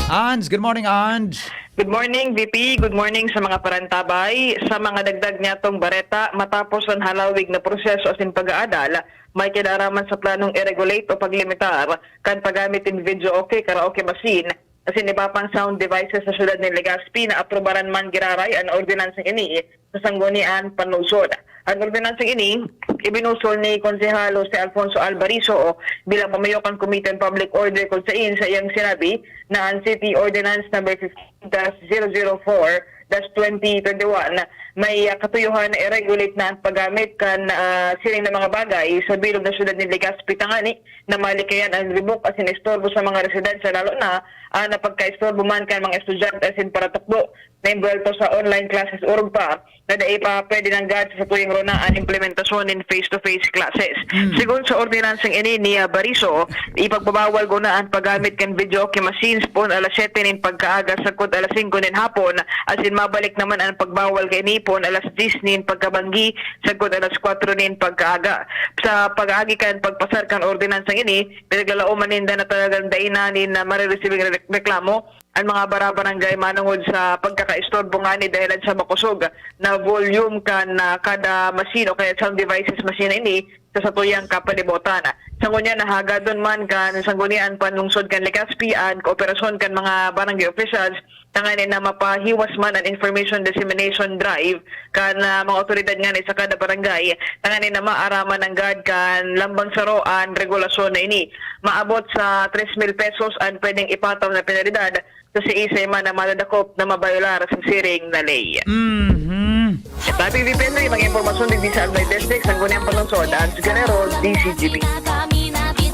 Ans, good morning, Ans. Good morning, V P. Good morning sa mga parantabay. Sa mga dagdag niyatong bareta, matapos ang halawig na proseso asin pag-aadal, may kinaraman sa planong i-regulate o paglimitar kan paggamit nin video okay, karaoke machine, asin iba pang sound devices sa siyudad nin Legazpi na aprubaran man giraray an ordinansang ini sa Sangguniang Panlungsod. An ordinansang ini, ibinusol ni Konsehal Jose Alfonso Albarizo bilang pamayo kan Committee on Public Order kun sain sa iyang sinabi na an City Ordinance Number fifteen dash zero zero four dash twenty twenty-one may, ah, katuyohan na i-regulate na an paggamit kan, ah, siring na mga bagay sa bilog na siyudad nin Legazpi tangani na malikayan an ribok asin istorbo sa mga residensya, lalo na, ah, na pagkaistorbo man kan mga estudyante asin paratukdo na imbuwelto sa online classes orog pa na dai pa pwede nanggad sa satuyang rona an implementasyon nin face-to-face classes. Mm. Segun sa ordinansang ini ni, ah, Bariso, ipagbabawal guna an paggamit kan videoke machines poon alas siyete nin pagkaaga sagkod alas singko nin hapon, asin mabalik naman an pagbawal kaini poon alas diyes nin pagkabanggi sagkod alas kwatro nin pagkaaga. Sa pag-agi kan pagpasar kan ordinansang ini, pinaglalaoman ninda na talagang dai na nin, ah, mareresibing re-, reklamo an mga barabarangay manongod sa pagkakaistorbo ngani dahelan sa makosog na volume kan, ah, kada machine o kaya sound devices machine na ini sa satuyang kapalibotan. Sa ngunyan, nahagadon man kan Sangguniang Panlungsod kan Legazpi an kooperasyon kan mga barangay officials tanganing na mapahiwas man an information dissemination drive kan, ah, mga awtoridad ngani sa kada barangay, tanganing na maaraman nanggad kan lambang saro an regulasyon na ini. Maabot sa tres mil pesos an pwedeng ipataw na penalidad sa siisay man na madadakop na mabayolar sa siring na ley. Mhm. Tabi, V P N, mga impormasyon digdi sa Albay District, Sangguniang Panlungsod, Ange Guerrero, D Z G B.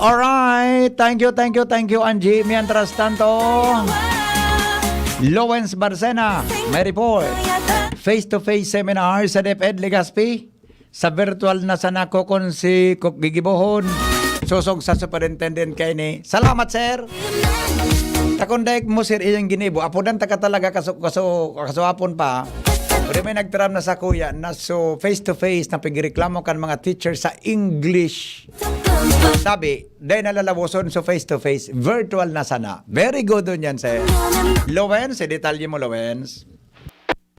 Alright. Thank you, thank you, thank you, Angie. Mientras tanto, Lawrence Barcena, may report. Face-to-face seminar sa DepEd Legazpi. Sa virtual na sana ko kun si Kok gigibohon. Sosog sa superintendent kaini. Salamat, sir. Takon daig mo, sir, iyang ginibo. Apodan ta ka talaga kaso, kaso, kasuapon pa. Pero may nagtaram na sa kuya na so face to face na pagreklamo kan mga teacher sa English. Sabi, dai na lalawoson so face to face. Virtual na sana. Very good on yan, sir. Lawrence, detalye mo, Lawrence.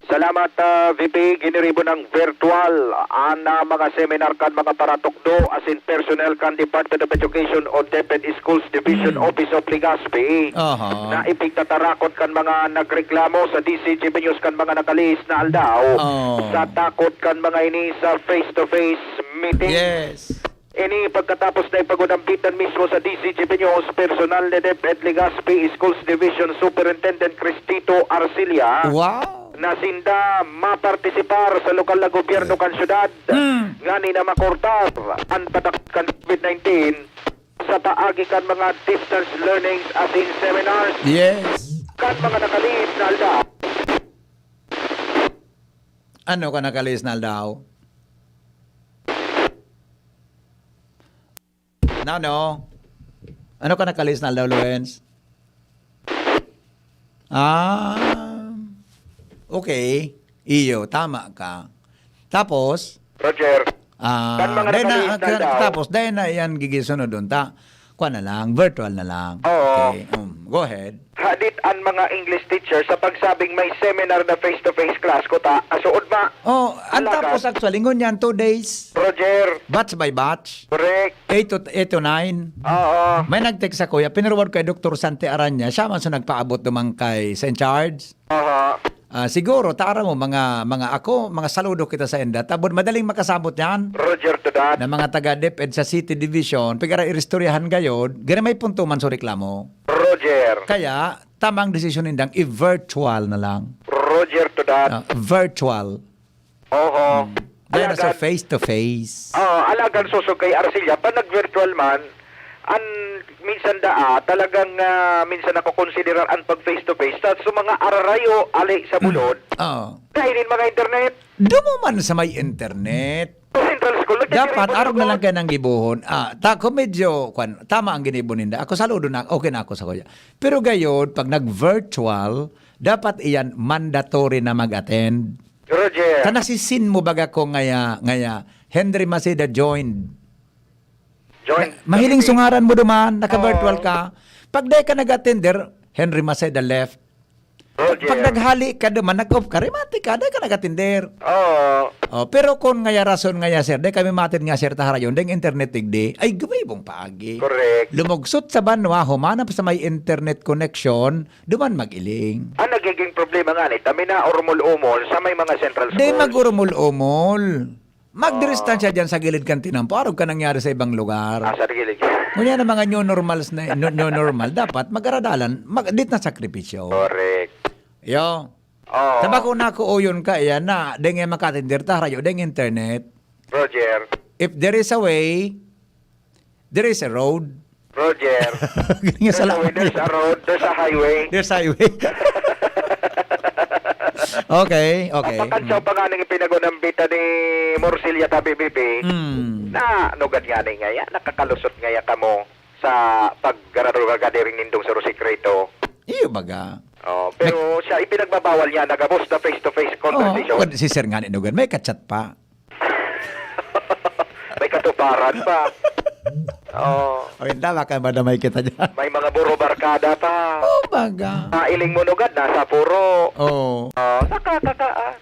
Salamat, ah, V P. Giniribo ng virtual an, ah, mga seminar kan mga paratukdo asin personnel kan Department of Education o DepEd Schools Division Hmm. Office of Legazpi Aha. na ipigtatarakot kan mga nagreklamo sa D Z G B News kan mga nakalihis na aldaw Oh. sa takot kan mga ini sa face-to-face meeting. Yes. Ini pagkatapos na ipagunambitan mismo sa D Z G B News, personal ni DepEd Legazpi Schools Division Superintendent Cristito Arcilla Wow! na sinda mapartisipar sa lokal na gobyerno kan syudad Hmm. ngani na makortar an patakot kan COVID nineteen sa paagi kan mga distance learnings asin seminars Yes. kan mga nakalihis na aldaw. Ano ka nakalihis na aldaw? Nano? Ano ka nakalihis na aldaw, Lorenz? Ah, okay. Iyo, tama ka. Tapos? Roger, ah, kan mga dahil na, nakalihis na ah, aldaw. Tapos, dahil na yan gigisunod doon, ta, kuha na lang, virtual na lang. Oo. Okay, um, go ahead. Hadit an mga English teacher sa pagsabing may seminar na face-to-face class kuta, asuod ma. Oh, ang Alaga. Tapos actually, ngunyan, two days. Roger. Batch by batch. Correct. Eight to, eight to nine. Oo. May nag-text sa kuya, pinirward kay Doktor Santi Aranya, siya man sa nagpaabot naman kay Saint Charles. Aha. Ah, siguro, tara mo, mga, mga ako, mga saludo kita sa enda. Tabod, madaling makasabot yan. Roger to that. Na mga taga DepEd sa City Division, pigara iristoryahan gayod, gani may punto man sa reklamo. Roger. Kaya, tamang desisyon nindang i-virtual na lang. Roger to that. Ah, virtual. Oho. Hmm. Dahil na sa Alagan face to face. Oo, alagan sosog kay Arcilla, pa nag-virtual man, an minsan daa, talagang, ah, minsan nakokonsiderar an pag face to face. Sa, sa mga ararayo, ali sa Hmm. bulod, Oo. Kainin mga internet. Dumo man sa may internet. Sa Central School, nagtitiripo Dapat, arog na lang kayo ng gibuhon. Ah, ta, kung medyo, kwan, tama ang ginibo ninda. Ako, saludo na, okay na ako sa kuya. Pero gayod, pag nag-virtual, dapat iyan mandatory na mag-attend. Roger. Ta nasisin mo baga ko ngaya, ngaya, Henry Maceda joined. Joined. Na, mahiling sungaran mo duman, naka-virtual Oo. ka. Pag dai ka nag-attender, Henry Maceda left. Roger. Pag naghali ka duman, nag-off ka, remate ka, dai ka nag-attender. Oo. Oh, pero kung ngaya rason ngaya, sir, dai kami matid nga, sir, taharayon, deng internet digdi, ay gumibong paagi. Correct. Lumugsot sa banwa, humanap sa may internet connection, duman mag-iling. Ang nagiging problema nga ni, kami na urmol-umol sa may mga central Di school. Mag-urmol-umol. Magdistansya Oo. Diyan sa gilid kan tinampo. Arog ka nangyari sa ibang lugar. Ah, sa gilid. Ngunyan ang mga new normals na, new, new normal, dapat mag-aradalan, mag, dit na sakripisyo. Correct. Yo. Oo. Tabako na ako, uyon ka, iyan na, deng nga makatindir, ta, rayo, deng internet. Roger. If there is a way, there is a road. Roger. Galing nga There's a way, salamat. There's a road, there's a highway. There's highway. Okay, okay. Papakansaw Mm. pa nga ning ipinagunambita ni Morcilia Tabi Bibi. Mm. Na, nugad nga ni ngaya, nakakalusot ngaya kamo sa paggarado-garado rin nindong sa sikreto. Iyo baga. Oh, pero siya, ipinagbabawal niya, nagabos na face-to-face conversation. Oo, si Sir nga ni Nugan, may kachat pa. May katuparan pa. Oo. O, yun, tama ka, madamay kita dyan. May mga buro-barkada pa. Oh, baga. Mailing mo nugad, nasa puro. Oo. Oh, nakakaka-, ah.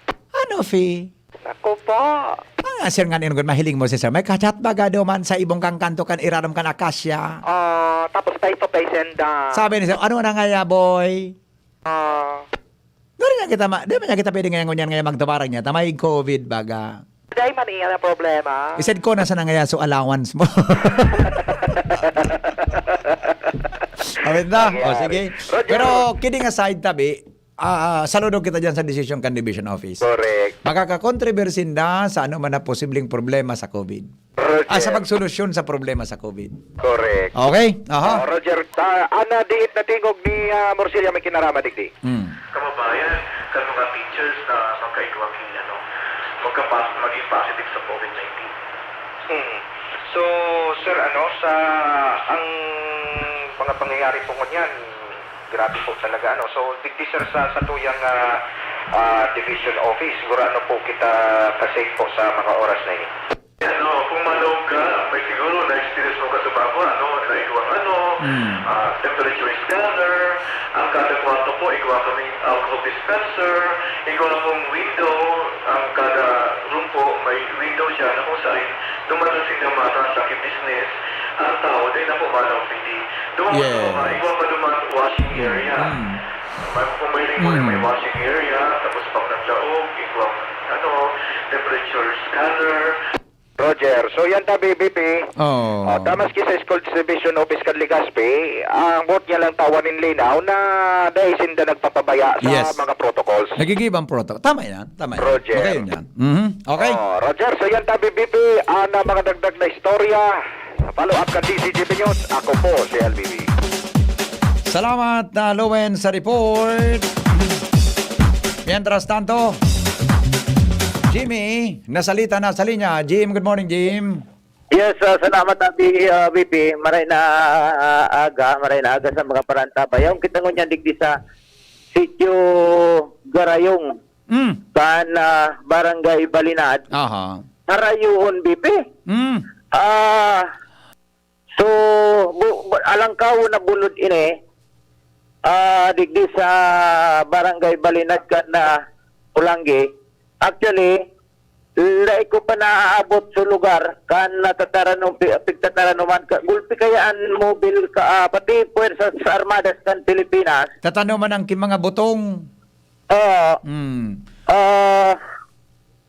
Ano, Fi? Naku po. Ah, sir, nga ninugod, mahiling mo si sir. May kachat baga daw man sa ibong kang kanto kan irarom kan akasya. Ah, tapos face to face and, ah, Sabi ni sir, "Ano na ngaya, boy?" Ah. Dali nga kita ma-, di ba nga kita pwede ngayon ngunyan, ngayon magtabarang niya? Tamay covid baga. Dai man iyan ang problema. Isad ko, nasa na ngaya so allowance mo? Awit na? O, Nangyari. sige. Roger. Pero kidding aside, tabi, ah, saludo kita dyan sa decision kan division office. Correct. Makakakontrobersi na sa ano man na posibleng problema sa covid. Roger. Ah, sa pagsolusyon sa problema sa covid. Correct. Okay? Aha. Oh, Roger, ta-, ana diit na tingog ni, ah, Morcilla may kinarama digdi. Mm. Kababayan, kan mga teachers na magkaigwa ki, ano, magkapas-, maging positive sa covid nineteen. Hmm. So, sir, ano, sa, ang mga pangyayari po ngunyan, grabe po talaga, ano. So, digdi, sir, sa, sa tuyang, ah, ah, division office, gurano po kita ka-safe po sa mga oras na ini? Ano, kung malog ka, may siguro na-experience mo ka sa baba, ano, na igwang ano, Mm. ah, temperature scanner, ang kada kwarto po, igwa kaming alcohol dispenser, igwa pong window, ang kada room po, may window siya na kung saan dumadaan sila mga transaction business, ang tao, di na po malaw, pwede. Duman po sa Yes. baba, igwa pa duman washing area. Mm. May, kung may lingwahe, may Mm. washing area, tapos pag naglaog, igwa, ano, temperature scanner. Roger, so yan tabi, B P. Oo. Ah, ta maski sa School Distribution Office kan Legazpi, ang buot niya lang tawan nin linaw na dai sinda nagpapabaya sa Yes. mga protocols. Nagigibang protocol. Tama yan, tama yan. Roger. Okay yun yan. Mhm. Okay. Oh, Roger, so yan tabi, B P, ang mga dagdag na istorya. Sa follow-up kan D Z G B News, ako po si L B B. Salamat, ah, Lowen, sa report. Mientras tanto, Jimmy, nasalita na sa linya. Jim, good morning, Jim. Yes, ah, salamat, Abi, ah, B P. Maray na, ah, aga, maray na aga sa mga parantabay. Yaon kita ngunyan digdi sa Sitio Garayong, Mm. kan, ah, Barangay Balinad. Aha. Harayoon, B P. Mm. Ah, so, bu-, bu-, alangkaw na bulod ini, ah, digdi sa Barangay Balinad kan, ah, Olanggi. Actually, dai ko pa naaabot sa lugar kan natataranom, pi-, pigtataranuman ka, gulpi kaya an mobil ka, ah, pati puwersa sa armadas kan Pilipinas. Tatanoman ang ki-, mga butong. Oo. Hmm. Ah,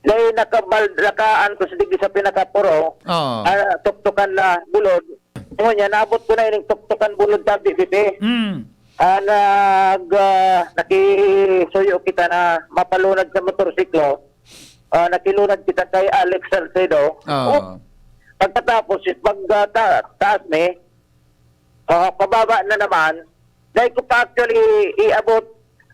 dai nakabal-, nakaantos digdi sa pinakapuro. Oo. Ah, tuktukan na bulod. Ngunyan, naabot ko na ining tuktukan bulod sa B P P. Hmm. Ah, nag, ah, nakisuyo kita na mapalunad sa motorsiklo. Ah, nakilunad kita kay Alex Salcedo. Oo. Op! Pagkatapos, pag, ah, ta-, taas mi, ah, pababa na naman, dai ko pa actually iabot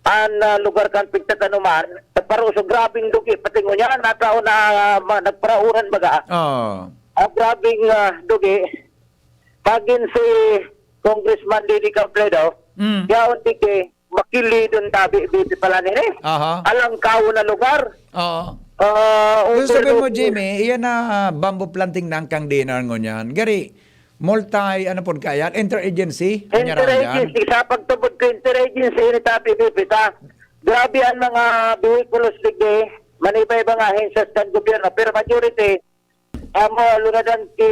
an, ah, lugar kan pigtatanuman. Nagparaoso, grabing dugi, pati ngunyan, natao na, ah, ma-, nagparauran baga. Oo. Ah, grabing, ah, dugi. Pagin si Congressman Didi Robredo, Mm. yaon digdi, makilidon tabi, B P pala nini. Aha. Alangkaw na lugar. Oo. Ah, Gusto sabihin mo, overlook. Jimmy, iyan na, ah, bamboo planting na ang kang D N R ngunyan. Gari, multi, ano po kaya? Interagency? Ano yan, Interagency. Sa pagtubod ko, interagency ni Tapi B P ta. Grabe ang mga vehicles digdi. Maniba-iba nga ahensya sa gobyerno. Pero majority, amo, lunadan ki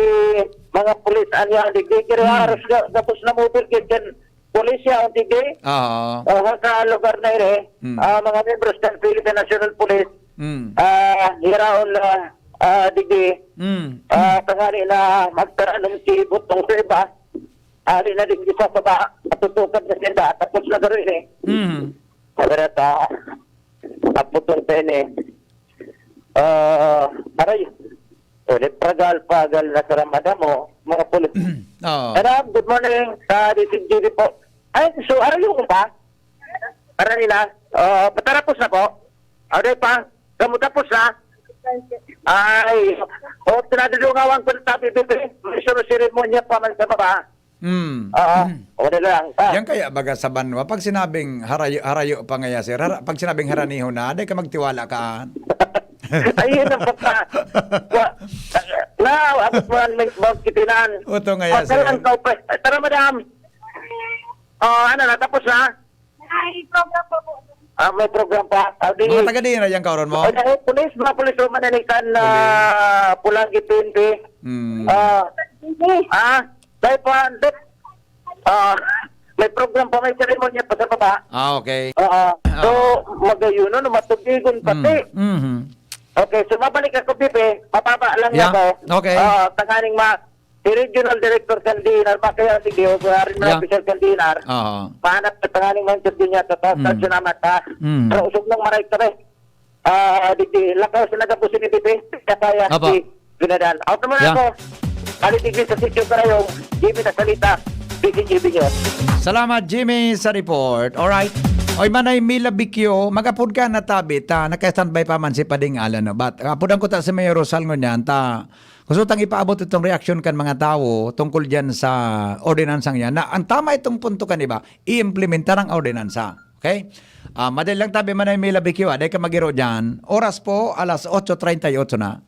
mga pulis, anya, digdi, kaya Hmm. haros ga-, gabos na mobil gid kan pulis yaon digdi. Oo. Ah, sa lugar na iri, Hmm. ah, mga miyembros kan Philippine National Police, Hmm. ah, hiraon na, ah, digdi, Hmm. ah, tangali na magtaranom ki butong sa iba. Ari na digdi sa baba, matutukad na sila, tapos na garo ini. Hmm. Sabi na ta, ang butong sa ini. Ah, aray. Ulit, pragal-pragal na sa Ramadan mo, mga pulis. Oo. Madam, good morning. Sa D C G D po. Ay, so, araw yung pa? Para nila? Ah, patarapos na po? Aray pa? Kamu tapos na? Ay, o, pinadudungawan ko na tabi, bibi. May sunod seremonya pa man sa baba. Hmm. Oo. Hmm. O, wala lang. Ah. Yan kaya baga sa banwa, pag sinabing harayo, harayo pa ngaya, sir, hara-, pag sinabing haraniho na, di ka magtiwala ka. Ayun ang pagka-, wa-, na, abot mo ang may bawat kitinan. Uto ngaya, Pagka sir. lang ka pa, tara, madam. Oh, ano na, tapos na? Ay, program po po. Ah, may program pa. Ah, di, Mga taga diin na yan, kaoron mo? Ay, ay, pulis, mga pulis, mga mananikan na Pulis. Pulang P N P. Hmm. Ah, ah, dahil pa, dahil, ah, may program pa, may seremonya pa sa baba. Ah, okay. Oo. Ah. So, magayon, no, matubigon pati. Mm. Mhm. Okay, so mabalik ako, Pipe. Mababa lang Yeah. ako. Okay. Oo, tanganing ma-, si Regional Director Sandinar, ba kaya si Diego, Harin Yeah. Official Sandinar. Oo. Mahanap ka tanganing ma-interview niya sa taas, Mm. sa Tsunamata. Mm. Pero usog nang maray ka, eh. Ah, di, di, lakaw sa nagabusin ni Pipe. Kaya kaya Apo. si Binadan. Out naman Yeah. ako. Kalitigin sa sitio Karayong, Jimmy Nasalita, P C G B News. Salamat, Jimmy, sa report. Alright. Oy, Manay Mila Bikyo, mag-apod ka na tabi ta. Naka-standby pa man si Pading Alan, no? But, apodan ko ta si Mayor Rosal ngunyan, ta gusto tang ipaabot itong reaksyon kan mga tawo tungkol diyan sa ordinansang yan, na ang tama itong punto kan iba, i-implementar ang ordinansa. Okay? Ah, madali lang tabi, Manay Mila Bikyo, ah. Dahil ka magiro dyan. Oras po, alas otso treinta y ocho na.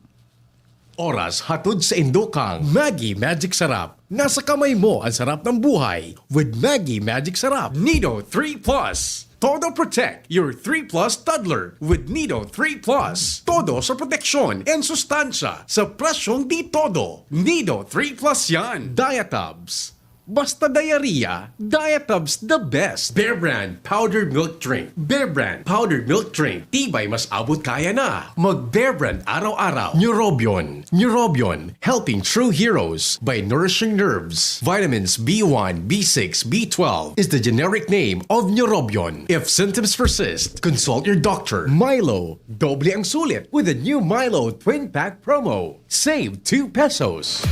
Oras hatod sa indokang Maggi Magic Sarap. Nasa kamay mo ang sarap ng buhay with Maggi Magic Sarap. Nido three plus. Todo protect your three plus toddler with Nido three plus. Todo sa proteksyon and sustansya sa presyong di todo. Nido three plus yan. Diatabs. Basta diarrhea, Diatabs the best. Bear Brand Powdered Milk Drink. Bear Brand Powdered Milk Drink. Tibay mas abot kaya na. Mag Bear Brand araw-araw. Neurobion. Neurobion. Helping true heroes by nourishing nerves. Vitamins B one, B six, B twelve is the generic name of Neurobion. If symptoms persist, consult your doctor. Milo. Doble ang sulit with the new Milo Twin Pack Promo. Save two pesos.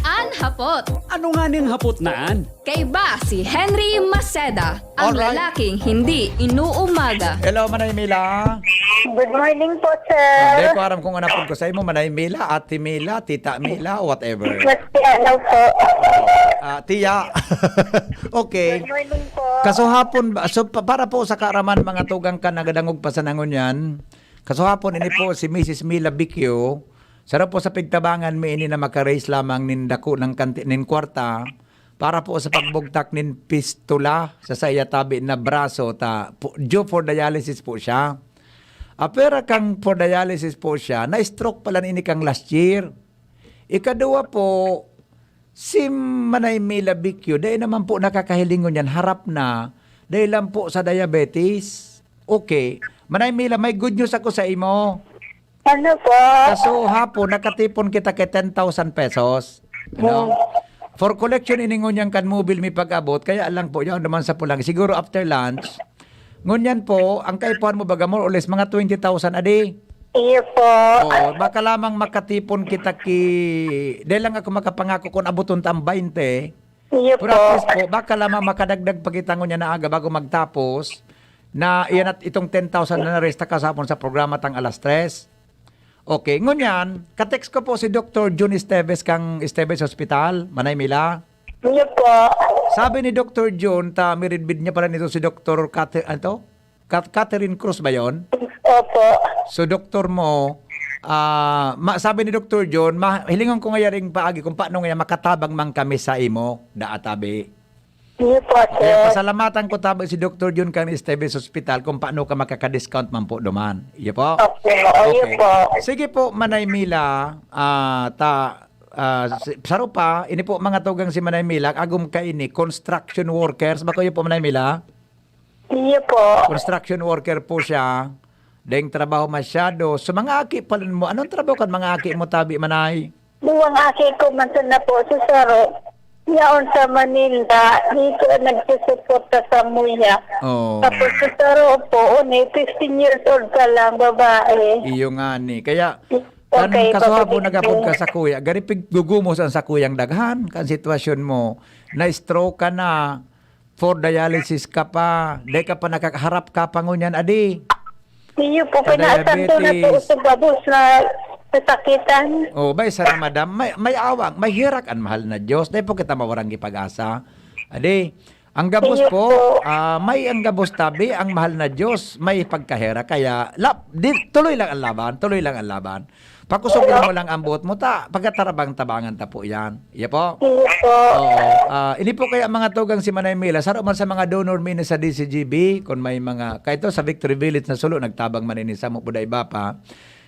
An hapot. Ano nga ning hapot na an? Kaiba si Henry Maceda, ang Alright. lalaking hindi inuumaga. Hello, Manay Mila. Good morning po, sir. Hindi ko aram kung ano po ko sa imo, Manay Mila, Ate Mila, Tita Mila, whatever. Mas ano po. Ah, Tiya. Okay. Good morning po. Kasuhapon ba? So, pa-, para po sa kaaraman, mga tugang ka nagadangog pa sa nangunyan, kasuhapon, ini po si Missus Mila Bicchio, saro po sa pigtabangan mi ini na maka-raise lamang nin dako ng kanti-, nin kwarta para po sa pagbugtak nin pistola sa saiya tabi na braso ta, po, due for dialysis po siya. Apera kang for dialysis po siya, na-stroke pala ini kang last year. Ikaduwa po, si Manay Mila Bicchio, dai naman po nakakahiling ngunyan, harap na, dai lang po sa diabetes. Okay. Manay Mila, may good news ako sa imo. Ano po? Kaso hapon, nakatipon kita kay ten thousand pesos. Ano? Hmm. For collection, ini ngunyan kan mobil mi pag-abot, kaya lang po, yaon naman sa pulang. Siguro after lunch. Ngunyan po, ang kaipuhan mo baga, more or less, mga twenty thousand a day. Iyo po. Oo, baka lamang makatipon kita ki, dahil lang ako makapangako kung abuton ta ang bainte. Iyo Pero po. At least po, baka lamang makadagdag pa kita ngunyan na aga bago magtapos, na iyan at itong ten thousand na naresta kasapon sa programa tang alas tres. Okay, ngunyan, ka-text ko po si Doktor Jun Esteves kang Esteves Hospital, Manay Mila. Iyo po. Sabi ni Doktor Jun, ta miridbid niya pala nito si Doktor Cather-, ano to? Kat-, Catherine Cruz ba yon? Opo. So, doktor mo, ah, ma-, sabi ni Doktor Jun, ma-, hilingon ko ngayon ring paagi kung paano ngayon makatabang man kami sa imo, daa tabi. Iyo po, Okay, sir. pasalamatan ko tabi si Doktor Jun kan Esteves Hospital kung paano ka makaka-discount man po duman. Iyo po? Opo, iyo Okay. po. Sige po, Manay Mila, ah, ta, ah, si, saro pa, ini po mga tugang si Manay Mila, agom kaini, construction workers, ba kayo po, Manay Mila? Iyo po. Construction worker po siya. Daing trabaho masyado. So, mga aki pala mo, anong trabaho kan mga aki mo, tabi, Manay? Duwang aki ko man sana po, si Saro. Yaon sa Manila, dito ang nagsusuporta sa muya. Oo. Tapos si Saro po, uni, fifteen years old pa lang, babae. Iyo nga ni. Kaya, Okay, kan kasuha po, pabalik nagapod ko. ka sa kuya, gari pig-, gugumos ang sa kuyang daghan, kan sitwasyon mo, na-stroke ka na, for dialysis ka pa, dai ka pa nakakaharap ka pa ngunyan, adi. Iyo po, Sa pinaasan ko na po diabetes. sa babos na nasakitan. Oh, bay, sana, madam, may, may awang, may hirak an mahal na Diyos. Dai po kita mawarang gipag-asa. Adi, Ang gabos po, ah, may ang gabos tabi, ang mahal na Diyos, may pagkahera. Kaya, lap, di, tuloy lang ang laban, tuloy lang ang laban. Pakusogin mo lang ang buot mo, ta, pagkatarabang-tabangan ta po yan. Iya po? Iya po. Oo. Ah, ini po kaya mga tugang si Manay Mila, saro man sa mga donor mi sa D C G B, kung may mga, kahit to sa Victory Village na sulo, nagtabang man ini sa mo po da iba pa.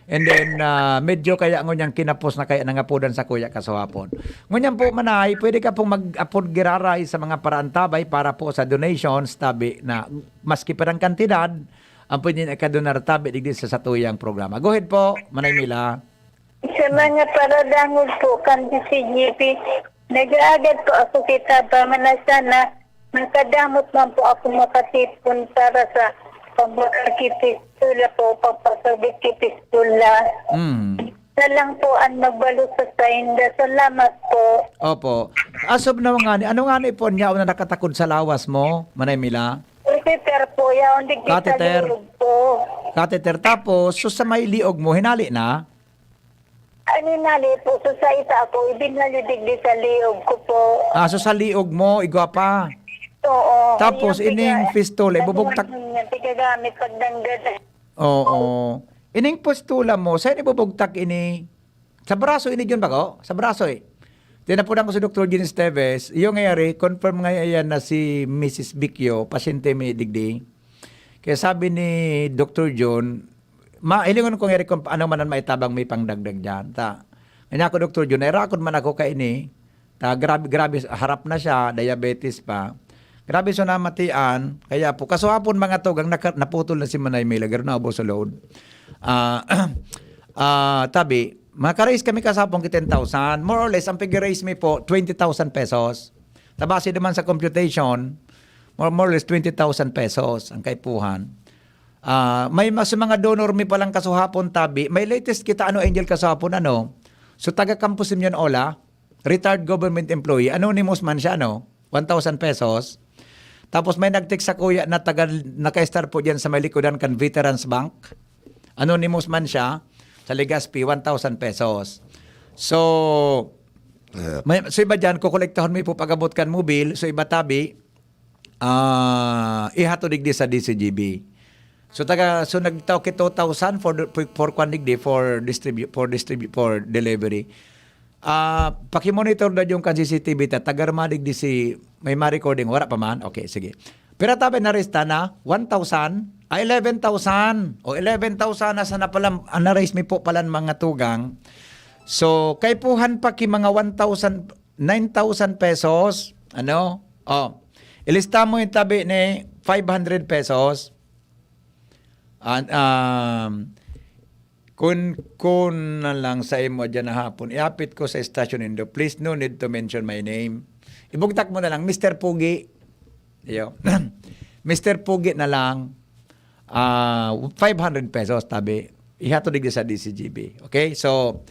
And then, ah, medyo kaya ngunyan kinapos na kaya nangapodan sa kuya kasuhapon. Ngunyan po, Manay, pwede ka pong mag-apod giraray sa mga paraantabay para po sa donations, tabi na maski parang kantidad, ang pwede na ikadonar tabi digdi sa satuyang programa. Go ahead po, Manay Mila. Sa mga paradangog po kan D C G P, nag-aagad po ako kita ba man na sana makadamot man po ako makatipon para sa pagbakal ki pistola po, pagpasabit ki pistola. Mm. Na lang po ang magbalo sa sainda. Salamat po. Opo. Asob na nga ni, ano nga ni po niya na nakatakod sa lawas mo, Manay Mila? Catheter po, yaon digdi sa Catheter. Liog po. Catheter. Tapos, so sa may liog mo, hinali na? Ano na li po, so sa isa ako, ibinali digdi sa liog ko po. Ah, so sa liog mo, igwa pa? Oo. Tapos, yung ining piga-, pistola, ibubugtak. Ano nga niya, pigagamit pagdanggan. Oo. Ining pistola mo, saan ibubugtak ini? Sa braso ini, Jun, bako? Sa braso eh. Tinapunan ko si Doktor Jun Esteves, yung ngayari, confirm nga yan na si Missus Bicchio, pasyente mi digdi. Kaya sabi ni Doktor Jun, ma, hilingon ko ngayari kung ano man ang maitabang may pangdagdag dyan. Ta, kanya ako, Doktor Jun, nairakod man ako kaini. Ta, grabe, grabe, harap na siya, diabetes pa. Grabe, so namatian. Kaya po, kasuhapon mga tugang, naka-, naputol na si Manay Mila, garo na ubos sa load. Ah, ah, tabi, makaraise kami kasapon ki ten thousand. More or less, ang pig-raise mi po, twenty thousand pesos. Tabasi naman sa computation, more, more or less twenty thousand pesos ang kaipuhan. Ah, may mas mga donor mi palang kasuhapon, tabi. May latest kita, ano, Angel, kasuhapon, ano? So, taga Campus Union Ola, retired government employee, anonymous man siya, no? One thousand pesos. Tapos may nag-text sa kuya na taga, naka-star po diyan sa may likodan kan Veterans Bank. Anonymous man siya, sa Legazpi, one thousand pesos. So, may, so iba diyan, kokolektahon mi po pag-abot kan mobil. So iba tabi, ah, ihatod digdi sa D C G B. So, taga, so nagtao ki two thousand for the, for, for kwan digdi, for distribu-, for distribu-, for delivery. Ah, paki-monitor na yung kan C C T V ta, taga Ramadig di si, may ma-recording, wala pa man? Okay, sige. Pero tabi na resta na, one thousand, ah, eleven thousand. O, eleven thousand na sana pala, ah, na-raise mi po pala ng mga tugang. So, kaipuhan pa ki mga one thousand, nine thousand pesos, ano? Oh, ilista mo yung tabi ni five hundred pesos. And, um, kun, kun na lang sa imo dyan na hapon, iapit ko sa estasyon nindo. Please, no need to mention my name. Ibugtak mo na lang, Mister Pugi. Iyo. Mister Pugi na lang, ah, five hundred pesos, tabi. Ihatod digdi sa D C G B. Okay? So,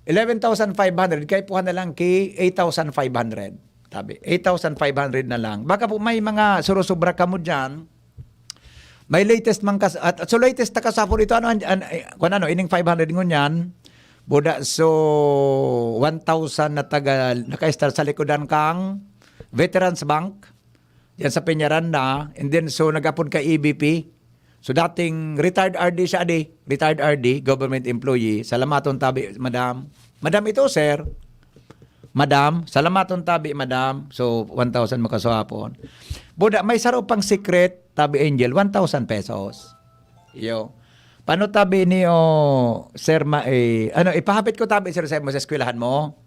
eleven thousand five hundred, kaipuhan na lang ki eight thousand five hundred. Tabi, eight thousand five hundred na lang. Baka po may mga surusubra kamo dyan. May latest man kas-, at, at so latest ta kasapon ito, ano, an, an, eh, kung ano, ining five hundred ngunyan, buda, so, one thousand na taga, naka-start sa likodan kang Veterans Bank, yan sa Peñaranda, and then, so, nag-apod ka E B P. So, dating retired R D siya, di, retired R D, government employee. Salamaton tabi, madam. Madam ito, sir. Madam, salamaton tabi, madam. So, one thousand makasuhapon. Buda, may saro pang secret, tabi Angel, one thousand pesos. Iyo. Paano tabi niyo, sir, ma-, eh, ano, ipahapit ko tabi, sir, sa, mo sa eskwelahan mo?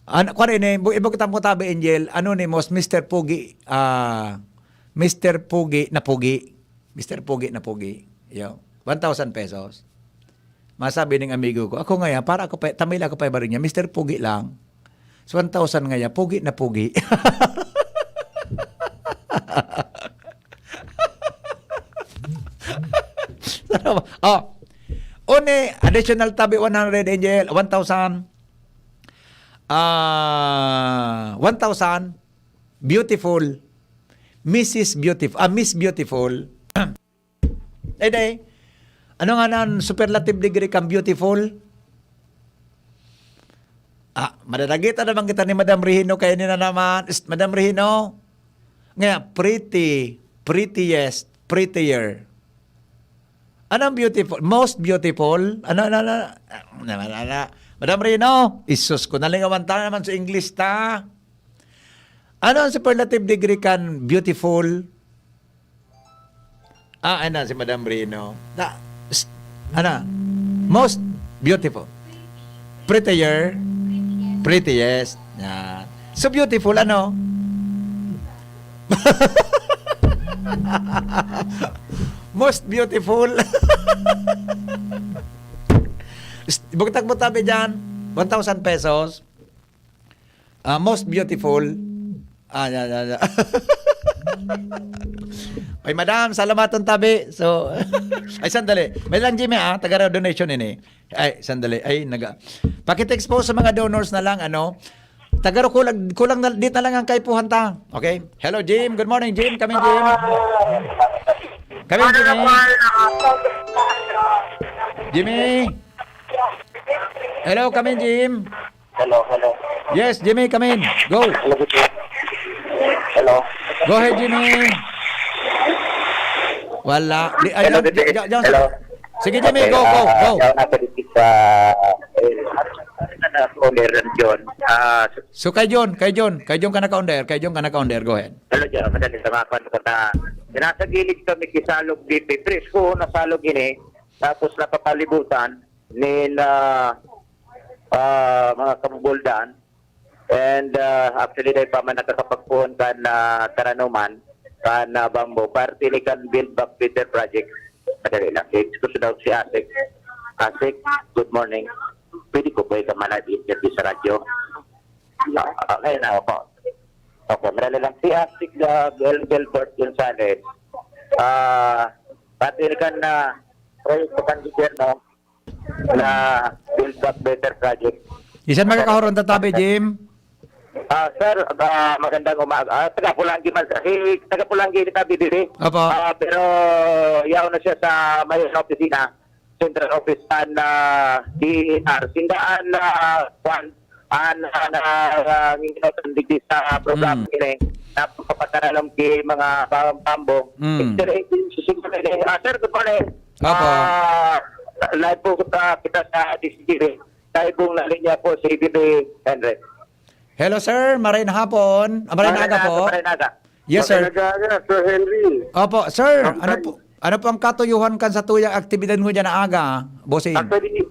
Ano, kwan ini, bu-, ibutang mo tabi, Angel, anonymous, Mister Pugi, ah, Mister Pugi na Pugi. Mister Pugi na Pugi. Iyo. One thousand pesos. Masabi ning amigo ko, "Ako ngaya, para ako pa, tamil ako pa ibarin niya, Mister Pugi lang." So, one thousand ngaya, pugi na pugi. Oh, uni, additional tabi, one hundred, Angel, one thousand. Ah, one thousand. Beautiful. Missus Beautiful. Ah, Miss Beautiful. Day, day. Ano nga nan superlative degree kang beautiful? Ah, madadagita naman kita ni Madam Rehino kaya ni na naman. Is, Madam Rehino, Nga, pretty, prettiest, prettier. Anong beautiful? Most beautiful? Ano, ano, ano? Na, na, na, na. Madam Rino, isus ko, nalingawan ta naman sa English ta. Ano ang superlative degree kan beautiful? Ah, ano, si Madam Rino. Na, s-, ano? Most beautiful. Prettier. Prettiest. Yan. So beautiful, ano? Most beautiful. Bugtak mo tabi dyan. One thousand pesos. Ah, most beautiful. Ah, ya, ya, ya. Ay, madam, salamaton tabi. So, ay, sandali. May lang, Jimmy, ah. Taga donation ini. Ay, sandali. Ay, naga-, pakitext po sa mga donors na lang, ano. Taga kulang, kulang na, di na lang ang kaipuhan ta. Okay? Hello, Jim. Good morning, Jim. Kami, Jim. Kami, Jimmy. Jimmy. Hello, kami, Jim. Hello, hello. Yes, Jimmy, come in. Go. Hello, good morning. Hello. Go ahead, Jimmy. Wala. Di, ay, Hello, John, good day. John, John, John, Hello. Sige, Jimmy, Okay, go, go, ah, go. Yaw na sa dito sa, eh, ano na, owner ng John. Ah, So, kay John, kay John, kay John ka naka-on there, kay John ka naka-on there, go ahead. Hello, John. Madali sa mga kwan ko ta. Nasa gilid kami kisalog dito. Presko na salog ini. Tapos napapalibutan nin, ah, ah, mga kabubuldan. And, ah, actually, dahil pa man nakakapagpuon kan, ah, karanuman, kan, ah, bamboo, parte ni kan Build Back Better Project. Madali lang. Gusto daw si Asik. Asik, good morning. Pwede ko ba ikaw manabi interview sa radyo? Ah, okay na, opo. Okay, madali lang. Si Asik, ah, Gil-, Gilbert Gonzalez. Ah, parte ni kan, ah, proyekto kan gobyerno, na Build Back Better Project. Isan makakahoron tatabi, Jim? Ah, sir, ah, magandang umaga. Ah, taga Pulangi man, sir. Si, taga Pulangi ni Tabi Dili. Opo. Ah, pero yaon na siya sa mayor na opisina, central office na D E N R. Sindaan na, kwan, ah, na, na, ah, nginginutan digdi sa programa Mm. ini, na pagpapataranom ki mga bamboo. Mm. Sir, eh, si Sir, eh, ah, sir, good morning. Opo. Ah, live po, ah, kita sa D C T V. Sa ibong na linya po si B B Henry. Hello, sir. Maray na hapon. Ah, maray na Maray aga na po. aga, maray na aga. Yes, sir. Maray na aga, Sir Henry. Opo, sir. Long Ano time. po, ano po ang katuyuhan kan sa tuyang aktibidad mo dyan na aga, bossing? Actually,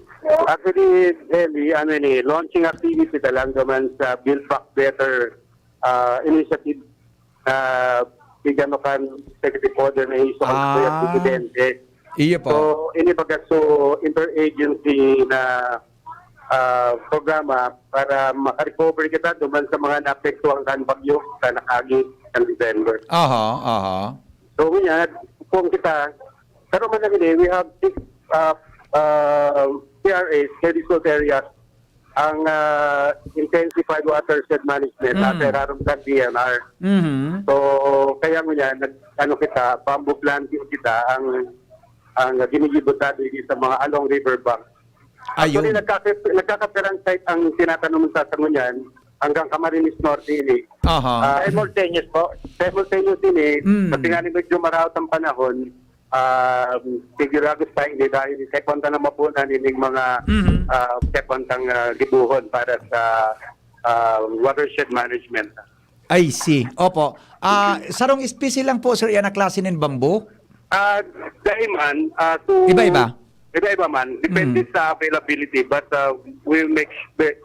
actually, Henry, ano ini, launching activity talaga man sa Build Back Better, ah, initiative. Ah, bigyan mo kan executive order na iso ang Ah. Kuya Presidente. Iyo po. So, ini baga so interagency na, ah, programa para makarecover kita duman sa mga naapektuhan kan bagyo sa nakaagi kan December. Aha, aha. So, ngunyan, kung kita, pero man lang ini, we have six, ah, ah, P R As, kaya these areas, ang, ah, intensified watershed management, Mm. nasa irarom kan D N R. Mhm. So, kaya ngunyan, nag-, ano kita, bamboo planting kita, ang, ang ginigibo ta digdi sa mga along river bank. Actually, Ayun. nagkaka-, nagkakapirang site ang tinatanom sa ngunyan, hanggang Camarines Norte ini. Aha. Ah, Simultaneous po. Simultaneous ini, Mm. pati nga ni medyo maraot ang panahon, ah, sigurado sa ini dahil kaipuhan ta na mapunan ining mga, Mhm. ah, kaipuhan tang, ah, gibohon para sa, ah, watershed management. I see. Opo. Ah, sarong espesye lang po, sir, yan na klase nin bamboo? Ah, dai man, ah, so, Iba-iba? iba-iba man. Depende Mm. sa availability, but, ah, we make,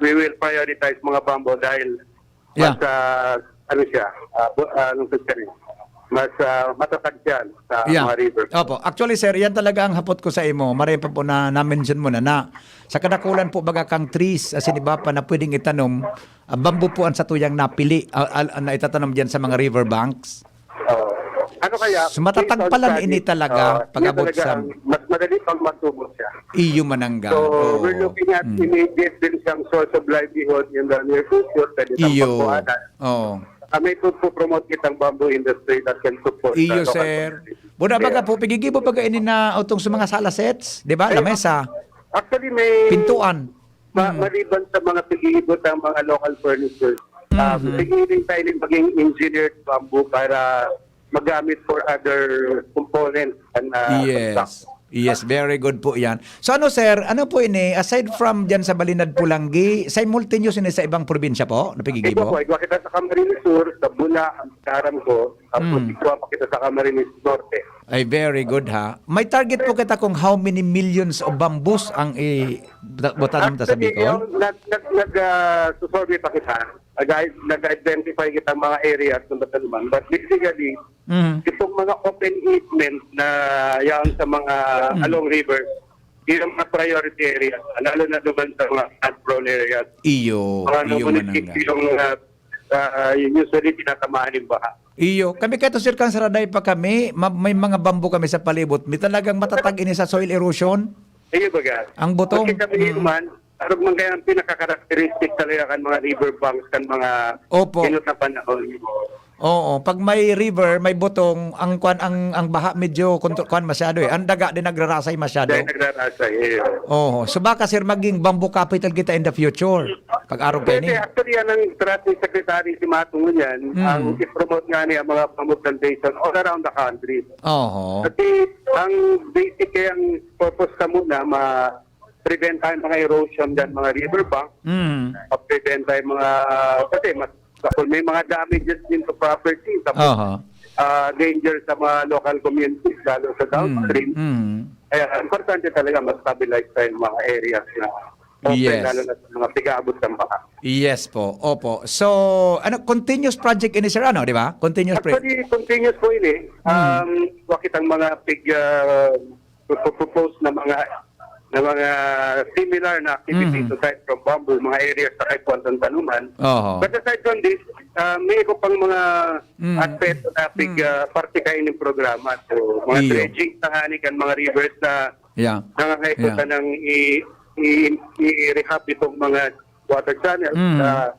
we will prioritize mga bamboo dahil Yeah. mas, ah, ano siya, ah, bu-, ah, anong tawag siya rin? Mas, ah, matatag siya sa Yeah. mga river. Opo. Actually, sir, yan talaga ang hapot ko sa imo. Maray pa po na na-mention mo na, na sa kadakulan po baga kang trees, asin iba pa na pwedeng itanom, ah, bamboo po ang satuyang napili, ah, al-, na itatanom diyan sa mga river banks. Oo. Ano kaya, So, matatag based on pala study, ini talaga, oo, pag-abot yun talaga sa ang mas madali pang matubo siya. Iyo manangga. So, Oo. we're looking at Mm. immediate din siyang source of livelihood in the near future. Pwede siyang Iyo. pagkuhanan. Oo. Ah, may po, po promote kitang bamboo industry that can support Iyo, the local sir. community. Buda baga Yeah. po, pigigibo baga ini na utong sa mga sala sets, di ba? Eh, Lamesa. Actually, may Pintuan. ma-, Mm. maliban sa mga pigigibo ang mga local furniture, Um, Mhm. Sige, din tayo maging engineered bamboo para magamit for other components and, ah, Yes. construction. Yes, very good po yan. So ano, sir, ano po ini, aside from dyan sa Balinad Polangui, simultaneous ini sa ibang probinsya po, Ito napigigibo? po, igwa kita sa Camarines Sur, sa Buna, ang aram ko, tapos Mm. igwa pa kita sa Camarines Norte. Ay, very good, ha. May target po kita kung how many millions of bamboos ang i-, buta-, butanom ta sa Actually, Bicol? yung nag-, nag-, nag-, ah, susurvey pa kita. Nag-, nag-identify kita mga areas ng Bataluman. But basically, Mhm. itong mga open easement na yan sa mga Mhm. along river, yun ang mga priority areas, lalo na naman sa mga flood prone areas. Iyo, Mga iyo, munisipyo manang yung, ah, ah, yung usually tinatamaan ng baha. Iyo, kami kato, sir, kan saraday pa kami, ma-, may mga bamboo kami sa palibot. May talagang matatag ini sa soil erosion. Iyo, baga. Ang butong. Kasi kami Mm. man, arog man kaya ang pinaka-characteristic talaga kan mga river banks, kan mga Opo. inot na panahon. Oo, pag may river, may butong, ang kwan, ang, ang baha medyo kontro-, kwan masyado eh. Ang daga din nagrarasay masyado. Dahil nagrarasay, eh. Oo. So baka, sir, maging bamboo capital kita in the future. Pag arog kayo Pwede, ni. Actually, yan ang trust ni Secretary Simato ngunyan, Mm. ang i-promote nga niya ang mga bamboo plantation all around the country. Oo. Kasi ang basic kaya ang purpose sa muna, ma-prevent tayo mga erosion dyan, mga river bank, Mm. ma-prevent tayo mga, kasi mas, kung may mga damages din sa property, tapos, Aha. ah, danger sa mga local communities, lalo sa Mm. downstream. Mm. Kaya importante talaga mas stabilize tayo yung mga areas na open, Yes. lalo na sa mga pigaabot ng baha. Yes po. Opo. So, ano, continuous project ini, sir, ano, di ba? Continuous project. Actually, continuous po ini. Mm. Um, wa kitang mga pig, ah, propose na mga, na mga similar na activities Mhm. aside from bamboo, mga areas sa kaipuhan ng tanuman. Oho. But aside from this, ah, may iba pang mga Mm. aspeto na pig, Mm. ah, parte kayo ng programa. So, mga Iyo. dredging, tanghani kan mga rivers na Yeah. nangangaipuhan Yeah. ng i-, i-, i-rehab itong mga water channels Mm. sa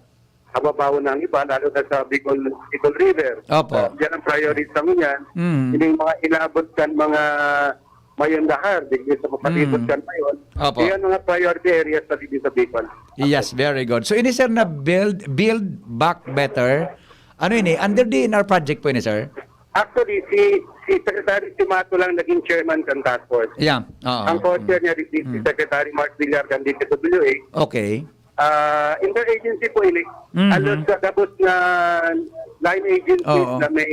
kababawan ng iba, lalo na sa Bicol, Bicol River. Opo. Ah, yan ang priority sa ngunyan. Mm. Hindi mga inabot kan mga mayon dahar, digdi sa kapalibot Mm. kan mayon. Opo. Yan mga priority areas sa digdi sa Bicol. Yes, very good. So, ini, sir, na build, build back better. Ano ini? Under D N R project po ini, sir? Actually, si, si Secretary Simato lang naging chairman kan task force. Yeah. Oo. Ang co-chair Mm. niya, si, si Mm. Secretary Mark Villar kan D P W A. Okay. Ah, interagency po ini. Mhm. Halos sa gabos na line agencies Oo. na may,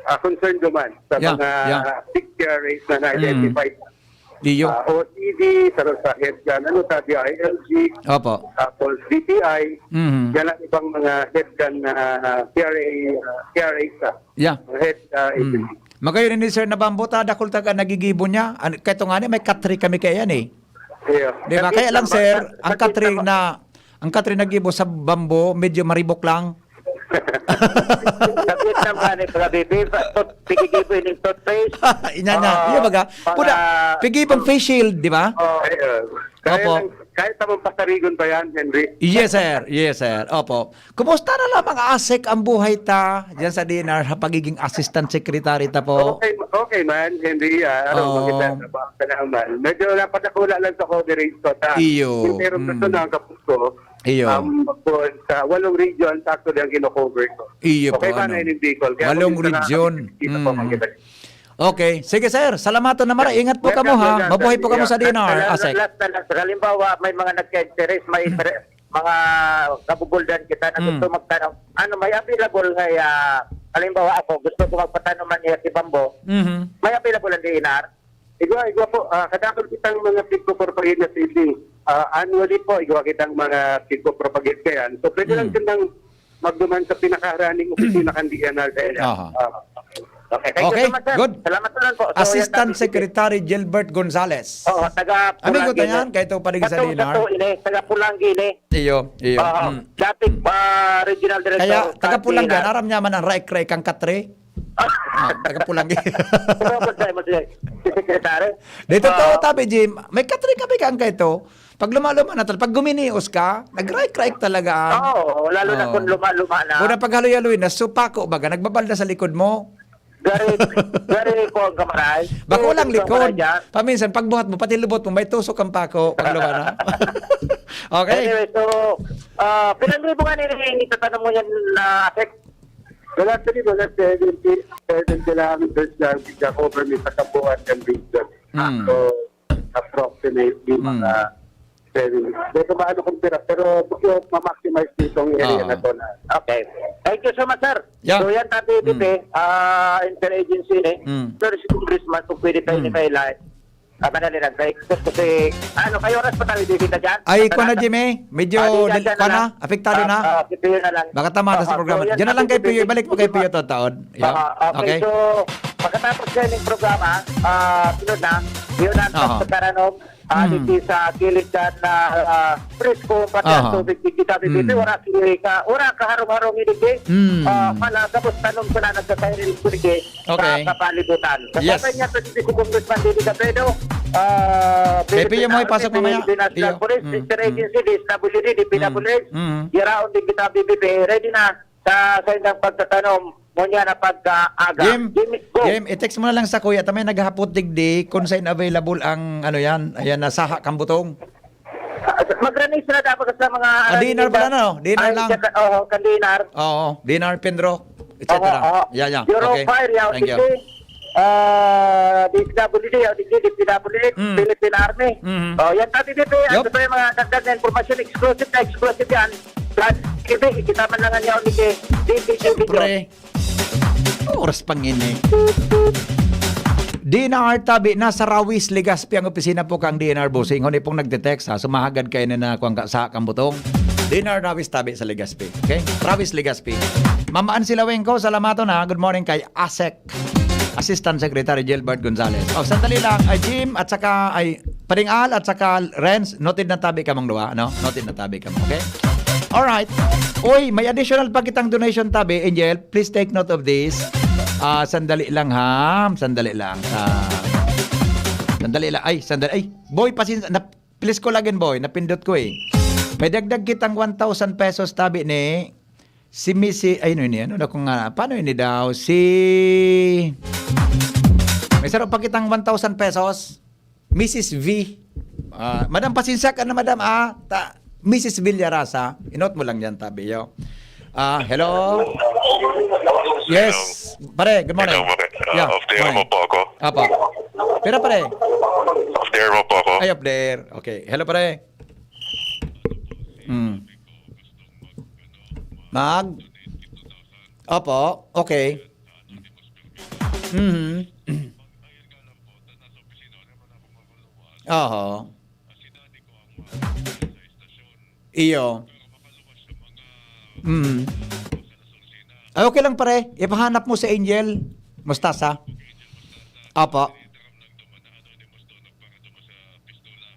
ah, concern duman sa Yeah, mga yeah. six P R As na Mm. na-identify. Iyo. Ah, O C D, pero sa head dyan, ano, sa D I L G, Opo. tapos D T I, Mhm. yan ang ibang mga head dyan na P R A, ah, P R A sa Yeah. head, ah, Mm. agency. Magayon ini, sir, na bamboo, ta dakul taga nagigibo niya. An-, kaito nga ni, may katri kami kaya yan eh. Iyo. Di ba? Kaya lang, sir, ang katri na, ang katri na gibo sa bamboo, medyo maribok lang. Sabi naman ni Pagkabibi, pa-, tot-, pigigibo ining toothpaste. Inya niya. Oo, Iya baga? Puda, pigi pang face shield, di ba? Oo. Ayun. Kaya Opo. lang, kahit tamang pasarigon pa yan, Henry. Yes, sir. Yes, sir. Opo. Kumusta na lamang, Asek, ang buhay ta diyan sa D N R, ha, pagiging assistant secretary ta po? Okay, okay man, Henry, ah, ano, Oo. maganda sa ba-, sa naman. Medyo napadakula lang sa coverage ko, ta. Iyo. Yung meron Mm. gusto na ang kapos ko, Iyo. um, po, sa walong region, actually, ang kino-cover ko. Iyo Okay po, ba ano? na yun yung Bicol? Kaya Walong kung minsan region. nakakapagkita pa Mm. makita. Okay. Sige, sir. Salamaton na mara. Ingat po Welcome, kamo, ha. welcome, Mabuhay po welcome. kamo sa Yeah. D N R, Last, Asek. last na lang. Halimbawa, may mga nagka-interest, may pre-, mga kabubuldan kita na Mm. gusto magtanom. Ano, may available nga, ah, halimbawa ako, gusto ko magpatanom man niya si bambo. Mhm. May available ang D N R? Igwa, igwa po. Ah, kadakol kitang mga pigpo-propagate na seedling. Ah, annually po, igwa kitang mga pigpo-propagate kayan. So, pwede lang Mm. silang magduman sa pinakaharaning opisina kan D N R sa area. Aha. Ah, okay, thank you Okay, so much, sir. good. Salamat na lang po. So, Assistant yan, Secretary Gilbert Gonzales. Oo, taga Amigo Pulangi tayan, ni. kay ito pa rin sa Katong, Linar. katong ini, taga Pulangi ni. Iyo, iyo. Oo, Mm. dating, ah, regional director Kaya, sa taga Pulangi, Linar. aram niya man ang raik-raik ang katre. Ah, taga Pulangi. Ano ba tayo, mas-, si Secretary? Dito to, Ah. Tabi Jim, may katre kami kang kay to. Pag luma-luma na tal-, pag guminios ka, nag-raik-raik talaga ang Oo, lalo na Oo. kung luma-luma na. Kung napaghaloy-haloy na, supako baga, nagbabalda sa likod mo. Gari, gari ko ang kamaray. Bako Eh, lang gari ko ang likod. kamaray dyan. Paminsan, pagbuhat mo, pati lubot mo, may tusok ang pako. Pagluwa na. Okay? Anyway, so, uh, pinanlibo nga nila yung itatanong mo yan na Asek. Well, actually, mga seventy, seventy lang ang search na ang bigla ko, pero may pagkabuhan ng reason. Hmm. So, approximately, Hmm. mga seven. Dito ba ano kung pira, pero gusto ma-maximize nitong area Oo. na to na. Okay. Thank you so much, sir. Yeah. So, yan, Tati Bibi, ah, interagency eh. Hmm. Pero si Congressman, kung pwede tayo Hmm. ni Kayla, ah, madali lang. Kaya, kasi, ano, kayo oras pa tayo dito dyan? Ay, Sa ko na, nasa- Jimmy. Medyo, Ah, di, dil- dyan pa na na, lang. apektado Ah, na. ah, si Pio na lang. Baka tama na sa Ah, programa. so, yan, Diyan na lang kay Tati Pio. Bibi. Ibalik mo kay Di ba? Pio to taon. Yeah. Ah, okay, Okay? So, pagkatapos kayo ng programa, ah, sunod na, yun na, Oo. pagkakaranom, ah, Mm. dito sa kilid ka na, ah, presko, pati Aha. ang tubig, di kita bibili, Mm. wala sila ka, wala kaharong-harong ini, di. Mm. Ah, pala, tapos tanong ko na nagkakahirin ko, di, Okay. Sa kapalibutan. Yes. Kasabay niya, pwede si Congressman David Cabredo, ah, Kay Pio mo, Philippine ipasok Army, mamaya. National Pio. Police, Mm. Interagency, D S W D, D P W H, Mm. yaraon din kita, B B P, ready na sa, sa inyong pagtatanom, ngunyan na pagkaaga. Jim, Jim, go. Jim, i-text mo na lang sa kuya, tamay naghahapot digdi kung saan available ang ano yan, ayan, nasaha kang butong. Magranis na dapat sa mga Ah, dinner pala, no? Dinner Ay, lang. Oo, kan dinner. Oo, dinner, Pedro, et cetera. Oo, oo. Yeah, yeah. Euro Okay. Fire, yaw, Thank you. Didi. Ah, D S W D, yaw, Didi, D P W H, Mm. Philippine Army. Mhm. Oh, yan, Tati Didi. Ang Yup. gusto yung mga dagdag na impormasyon, exclusive na exclusive yan. Plus, T V, kita man lang ang yaw ni Didi, Didi, Didi. Siyempre. Oras pang ini. D N R tabi, nasa Rawis, Legazpi ang opisina po kang D N R Bossing. Huni pong nagte-text, ha, sumahagad kayo na na kuwang ka, sa kang butong. D N R Rawis tabi sa Legazpi. Okay? Rawis, Legazpi. Mamaan sila Wengko, salamaton, ha. Good morning kay Asek. Assistant Secretary Gilbert Gonzalez. Oh, sandali lang. Ay, Jim, at saka, ay, Pading Al, at saka Renz, noted na tabi kamong dua, no? Noted na tabi kamo, okay? Alright. Uy, may additional pa kitang donation tabi, Angel. Please take note of this. Ah, sandali lang, ha? Sandali lang. Ah, sandali lang. Ay, sandali. Ay, boy, pasin na, please ko lagin, boy. Napindot ko eh. May dagdag kitang one thousand pesos tabi ni si Missy, ay, ano ini? Ano na kung nga? Paano ini daw? Si... May sarap pa kitang one thousand pesos. Missus V. Ah, Madam, pasensya ka na, Madam, ah. Ta, Missus Villarasa. Inot mo lang yan, tabi, yo. Ah, hello? Yes. Pare, good morning. Hello, pare. Ah, Yeah, off the air morning. mo po ako. Apo. Pero pare, Off the air mo po ako. Ay, up there. Okay. Hello, pare. Hmm. Mag? Opo. Okay. Mhm. Oho. Iyo. Mm. Ay, okay lang, pare. Ipahanap mo si Angel Mostasa. Apo.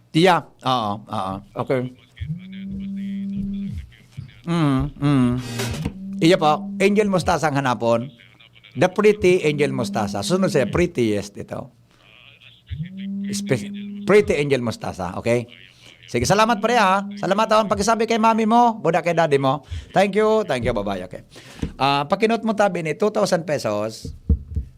Tiya. Oo, oo. Okay. Mm, mm. Iya po, Angel Mostasa ang hanapon. The pretty Angel Mostasa. Sunod siya, prettiest ito. Spe- pretty Angel Mostasa, okay? Sige, salamat, pare, ha. Salamat, ha. Pakisabi kay mami mo, buda kay daddy mo. Thank you, thank you, bye-bye, okay. Ah, pakinot mo tabi ni two thousand pesos.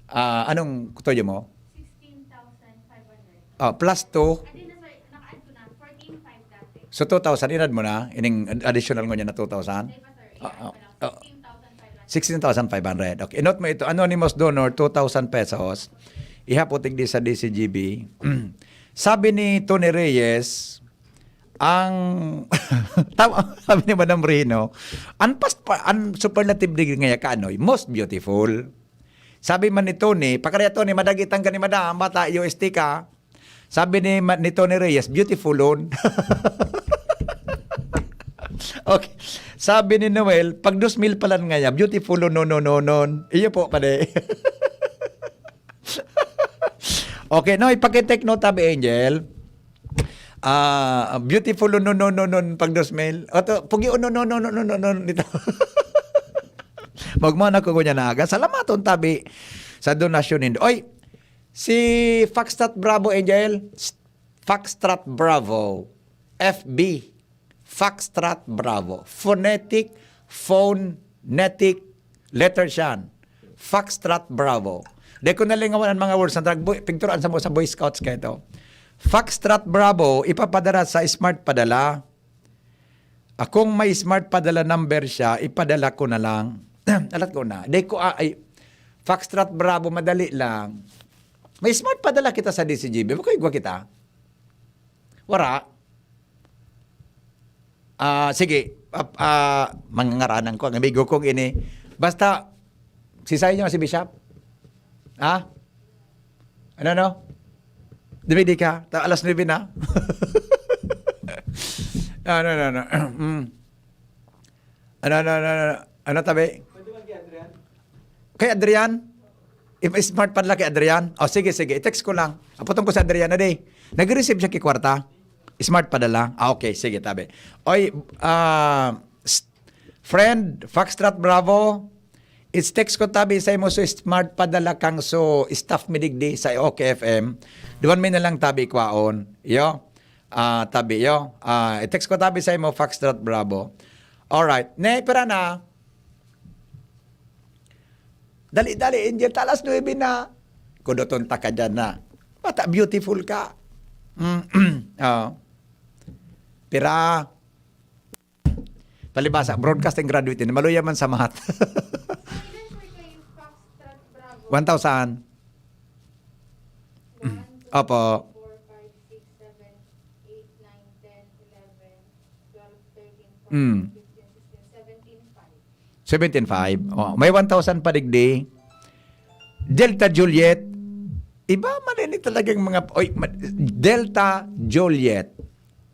Ah, anong tuyo mo? Sixteen thousand five hundred. Ah, plus two. Hindi na, sir. Naka-add ko na. Fourteen five dati. So, two thousand, inad mo na? Ining additional ngunyan na two thousand? Hindi pa, sir. Ah, I-add ko ah, lang. ah. Sixteen thousand five hundred. Sixteen thousand five hundred. Okay, inot mo ito. Anonymous donor, two thousand pesos. Ihapotig di sa D C G B. Sabi ni Tony Reyes, ang... Tama, sabi ni Madam Rino, ang, pas, pa, ang superlative degree nga kanoy, most beautiful. Sabi man ni Tony, pakarya Tony, madagitang ka ni Madam, bata, U S T ka. Sabi ni, Ma- ni Tony Reyes, beautiful on. Okay. Sabi ni Noel, pag dos mil palan nga niya, beautiful on, no, no, no, no. Iyo po, pare. Okay, no, ipakitake note, tabi, Angel. Ah, beautiful on, no, no, no, no, pag dos mil. Oto, pugi on, no, no, no, no, no, no, no, nito. Magmana ko kunya na aga. Salamaton, tabi, sa donasyon nindo. Oy, si Foxtrot Bravo, Angel. Foxtrot Bravo. F B. Foxtrot Bravo. Phonetic, phonetic letter siyan. Foxtrot Bravo. Di ko nalingawan ang mga words na nagbu-, picturean sa mo sa Boy Scouts kayo to. Foxtrot Bravo, ipapadara sa Smart Padala. Akong may Smart Padala number siya, ipadala ko na lang. Alat ko na. Di ko, ah, ay, Foxtrot Bravo, madali lang. May Smart Padala kita sa D C G B. Bako igwa kita? Wara. Ah, sige. Ah, ah, mangangaranan ko ang amigo kong ini. Basta, si Sayo niya si Bishop. Ha? Ano, no? Dumidi ka? Ta-, alas nuebe na? Ano, ano, ano? Mm. Ano, ano, ano, ano? Ano, tabi? Kay Adrian? I-, smart pa nila kay Adrian? O, sige, sige. I-text ko lang. Apotong ko sa Adrian na, day. Nag-receive siya kay kwarta? Smart padala? Ah, okay. Sige, tabi. Oy, ah, s-, friend, Foxtrot Bravo, it's text ko tabi sa imo so smart padala kang so staff mi digdi sa OK F M. Duman mi na lang tabi kwaon. Yo? Ah, tabi, yo? Ah, i-text ko tabi sa imo, Foxtrot Bravo. Alright. Ne, pira na? Dali, dali, Angel. Talas nuebe na. Kudoton ta ka dyan na. Bata, beautiful ka. Mm, oo. Pira? Palibasa, broadcasting graduate din. Maluya man sa math. Kailan po ito yung Foxtrot Bravo? One thousand. One, two, Opo. Three, four, five, six, seven, eight, nine, ten, eleven, twelve, thirteen, Mm. fourteen, fifteen, sixteen, seventeen, five. Seventeen five. Oh, may one thousand pa digdi. Delta Juliet. Iba man ini talagang mga, oy, ma-, Delta Juliet.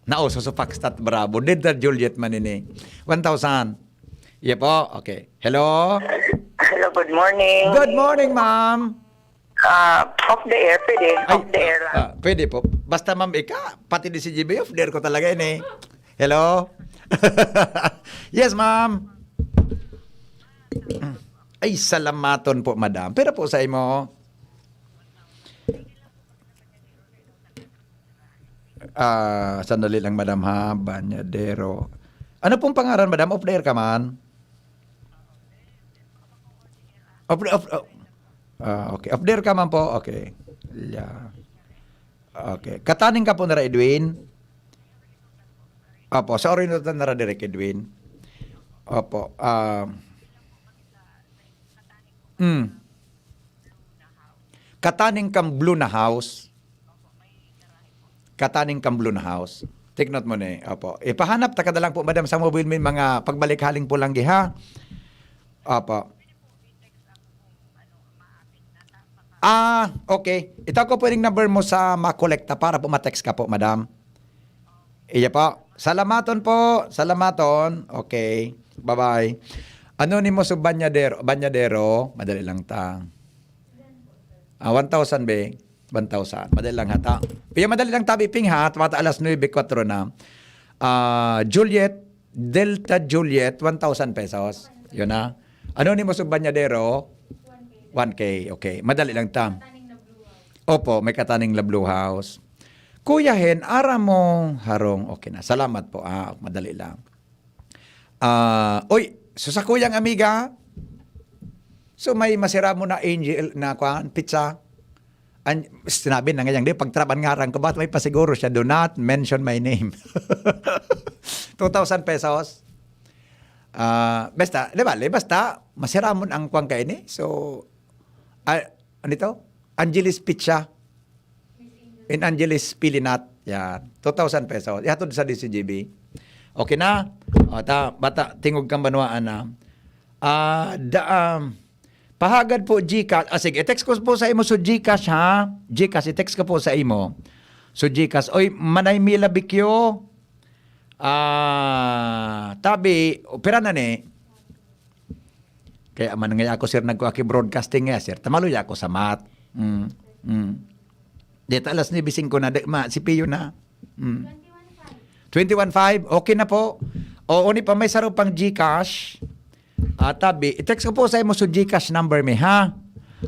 Nauso sa Foxtrot Bravo. Delta Juliet man ini. One thousand. Iya po. Okay. Hello? Hello, good morning. Good morning, ma'am. Ah, off the air, pwede? Ay, Off the air lang. Ah, pwede po. Basta, ma'am, ika, pati di si G B, off the air ko talaga ini. Hello? Yes, ma'am. Ay, salamaton po, madam. Pero po sa imo, ah, sandali lang, madam, ha? Banyadero. Ano pong pangaran, madam? Off the air ka man? Off, off, off, ah, okay. Off the air ka man po? Okay. Yeah. Okay. Kataning ka po nara, Edwin? Opo, sa Orinoco na nara, Direk Edwin. Opo. Um, mm. Kataning kang blue na house. Kataning kang blue na house. Take note mo ni. Opo. Ipahanap ta ka na lang po, madam, sa mobile mo yung mga pagbalik haling Polanggi, ha? Opo. Ah, okay. Ito ko pwedeng number mo sa makolekta para po ma-text ka po, madam. Iya po. Salamaton po. Salamaton. Okay. Bye-bye. Anonymous o Banyadero? Banyadero. Madali lang ta. Ah, one thousand, be. One thousand. Madali lang hata. Iya, madali lang tabi, Ping, ha? Tumata alas nuebe kwatro na. Ah, Juliet, Delta Juliet, one thousand pesos. Yun na. Anonymous o Banyadero? One K. Okay, madali lang ta. Opo, may kataning na blue house. Kuya Hen, ara mo harong. Okay na. Salamat po. Ah, madali lang. Ah, oy, so sa kuyang amiga, so may masira mo na Angel na kwan, pizza. An-, sinabi na ngayon, di, pagtraban nga ko, ba't may pasiguro siya, "Do not mention my name." Two thousand pesos. Ah, basta, di ba, basta, masira mo ang kwan kayo ni. So, ah, ano ito? Angeles Pizza. In Angeles Pilinat. Yan. Two thousand pesos. Ihatod sa D C G B. Okay na? O, ta, bata, tingog kang banwaan na. Ah, da, um, pahagad po, GCash. Ah, sige, i-text ko po sa imo so GCash, ha? GCash, i-text ko po sa imo. So, GCash. Oy, Manay Mila Bikyo. Ah, tabi, opera na ni. Kaya man nga ako, sir, nagkuha ki broadcasting nga, sir. Tamalo ya ako sa math. Mm. Mm. Dito alas nuebe singko na, di, ma, si Pio na. Mm. Twenty-one five, okay na po. O, uni pa, may saro pang GCash. Ah, tabi, i-text ko po sa imo so GCash number mi, ha?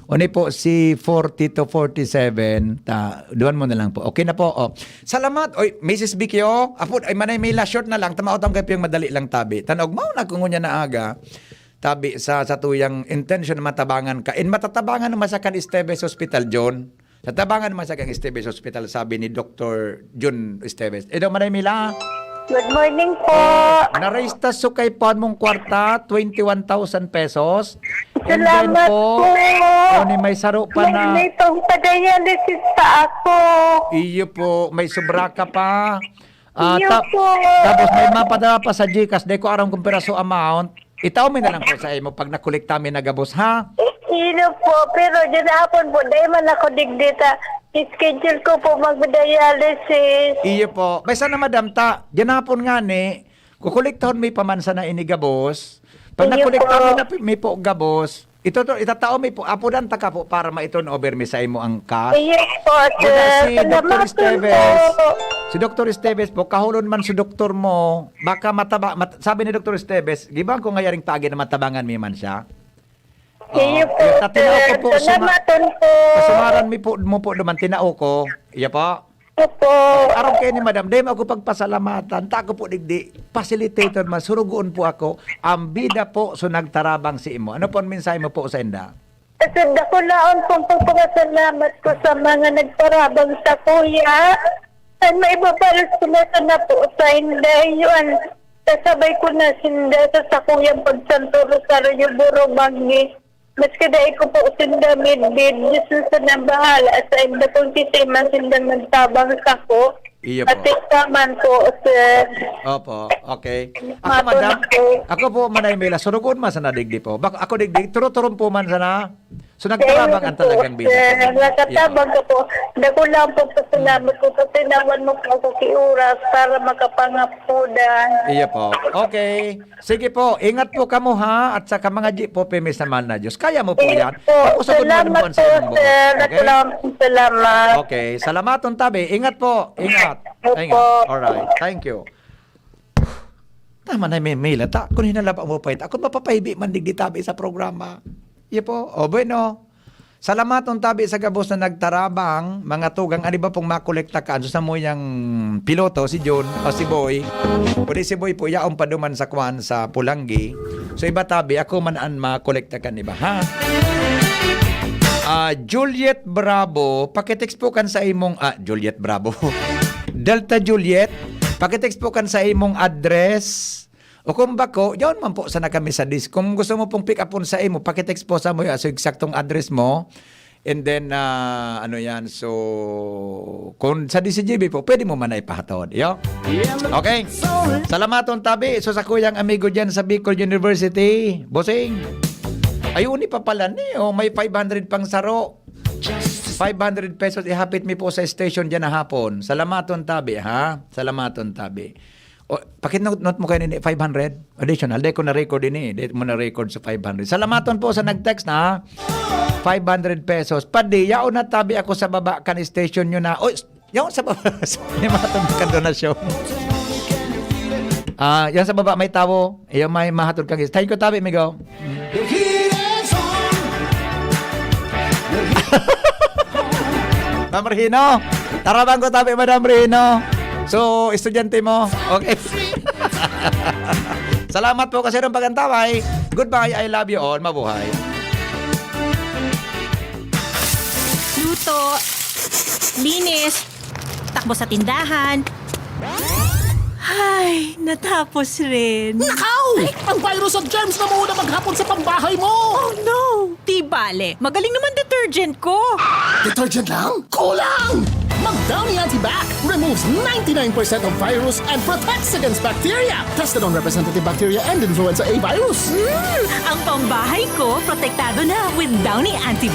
Uni po si forty to forty-seven, ta, duwan mo na lang po. Okay na po. O. Salamat. Oy, Missus Bikyo, apo, ay, Manay Mila, short na lang. Tama, utang kayo yung madali lang tabi. Tanog mo na kung unya na aga. tabi sa satuyang intensyon na matabangan ka. In matatabangan naman sa kan Esteves Hospital, John. Sa tabangan naman sa kan Esteves Hospital, sabi ni Doktor John Esteves. Edo, Manay Mila. Good morning po. Narista so kay paon mong kwarta, twenty-one thousand pesos. And then Salamat po, po. Tony, may saro pa na. May pang-dialysis pa ako. Iyo po, may sobra ka pa. Ah, Iyo ta-, po. Tapos may mapadala pa sa GCash, di ko aram kung piraso amount. Itao mi na lang po sa imo pag nakolekta mi na gabos, ha? Iyo po, pero dyan hapon po, dahil man ako digdi ta, schedule ko po mag-dialysis. Iyo po. May sana, madam, ta, dyan hapon nga ni, kukolektahon mi pa man sana ini gabos. Pag Iyo nakolekta po. mi na pi-, mi po gabos, ito to, itatao mi po, apodan ta ka po para ma-turn over mi sa imo ang cash. Iyo po, Wala sir. si Doktor Salamat po. Esteves. Si Doktor Esteves po, kahulon man si doktor mo, baka mataba-, mat-, sabi ni Doktor Esteves, "Gibang ko ngayaring tagi na matabangan mi man siya." Iyo Oh, po, iyo, ta-, tinao ko sir. po, suma-, Salamat po. Pasumaran mi po, mo po duman, tinao ko. Iya po. Opo. Aram kayo ni Madam, dahil ako pagpasalamatan, ta ako po digdi, facilitator man, surugoon po ako, ang bida po, so nagtarabang si imo. Ano po ang mensahe mo po sa inda? Kasi dakulaon pong pagpapasalamat ko sa mga nagparabang sa kuya. Ay, maibabalos ko na sana po sa inda. Yun, kasabay ko na sinda sa sakuyang pagsanto Rosario Buro Magni. Maski dai ko po sinda midbid, Diyos na sana bahala sa inda kung kisay man sindang nagtabang sako. Iyo po. Pati ka man po, sir. Opo, okay. Ako, Maton madam, ako. ako po, Manay Mila, surugon man sana digdi po. Bak-, ako digdi, turo-turon po man sana. So, nagtarabang ang talagang bida. Sir, nakatabang ka po. Dako lang po, pasalamat ko. Patinawan mo po ako ki oras para makapangapudan. Iyo po. Okay. Sige po, ingat po kamo, ha, at saka mga G po, pirmi sa mahal na Diyos. Kaya mo po Yes yan. po. Tapos, good morning Salamat po, po, sa inyong buhay. sir. Okay? Salamat, salamat. Okay, salamaton tabi. Ingat po, ingat. Opo. Ingat. Alright, thank you. Tama na, may mail ata. Kung hinalaba mo pa ito, ako mapapahibi man digdi tabi sa programa. Iya po. O, bueno. Salamaton tabi sa gabos na nagtarabang, mga tugang, ano ba pong makolekta ka? Anso sa mo yang piloto, si John o si Boy? Pwede si Boy po, yaon pa duman sa kwan, sa Pulanggi. So, iba tabi, ako man an makolekta kan iba, ha? Ah, Juliet Bravo, pakitext po kan sa imong, ah, Juliet Bravo. Delta Juliet, pakitext po kan sa imong address. O kung bako, yaon man po sana kami sa dis-, kung gusto mo pong pick upon sa imo, pakitext po sa mo, so eksaktong address mo. And then, ah, ano yan, so, kung sa D C G B po, pwede mo man na ipahatod. Yo? Okay. Salamaton tabi. So, sa kuyang amigo dyan sa Bicol University, Bossing. Ayun, ni papala ni, oh, may five hundred pang saro. Five hundred pesos, ihapit mi po sa station dyan na hapon. Salamaton tabi, ha? Salamaton tabi. O, pakit-note, note mo kayo nini, five hundred? Additional. Di ko na-record ini. Di mo na-record sa five hundred. Salamaton po sa nag-text na, ha? Five hundred pesos. Padi, yaon na tabi ako sa baba kan station nyo na. Oy, s-, yaon sa baba. May mga tabi ka donasyon. Ah, yan sa baba may tawo. Iyo may mahatod kang is. Thank you, tabi, migo. Ma'am Regino. Tarabang ko tabi, Madam Regino. So, estudyante mo. Okay. Salamat po kasi ng pagantaway. Goodbye, I love you all. Mabuhay. Luto, linis, takbo sa tindahan. Ay, natapos rin. Nakaw! Ang virus at germs na muna maghapon sa pambahay mo! Oh no! Di bale, magaling naman detergent ko. Detergent lang? Kulang! Mag Downy Antibac removes ninety-nine percent of virus and protects against bacteria. Tested on representative bacteria and influenza A virus. Mm, ang pambahay ko, protektado na with Downy Antibac.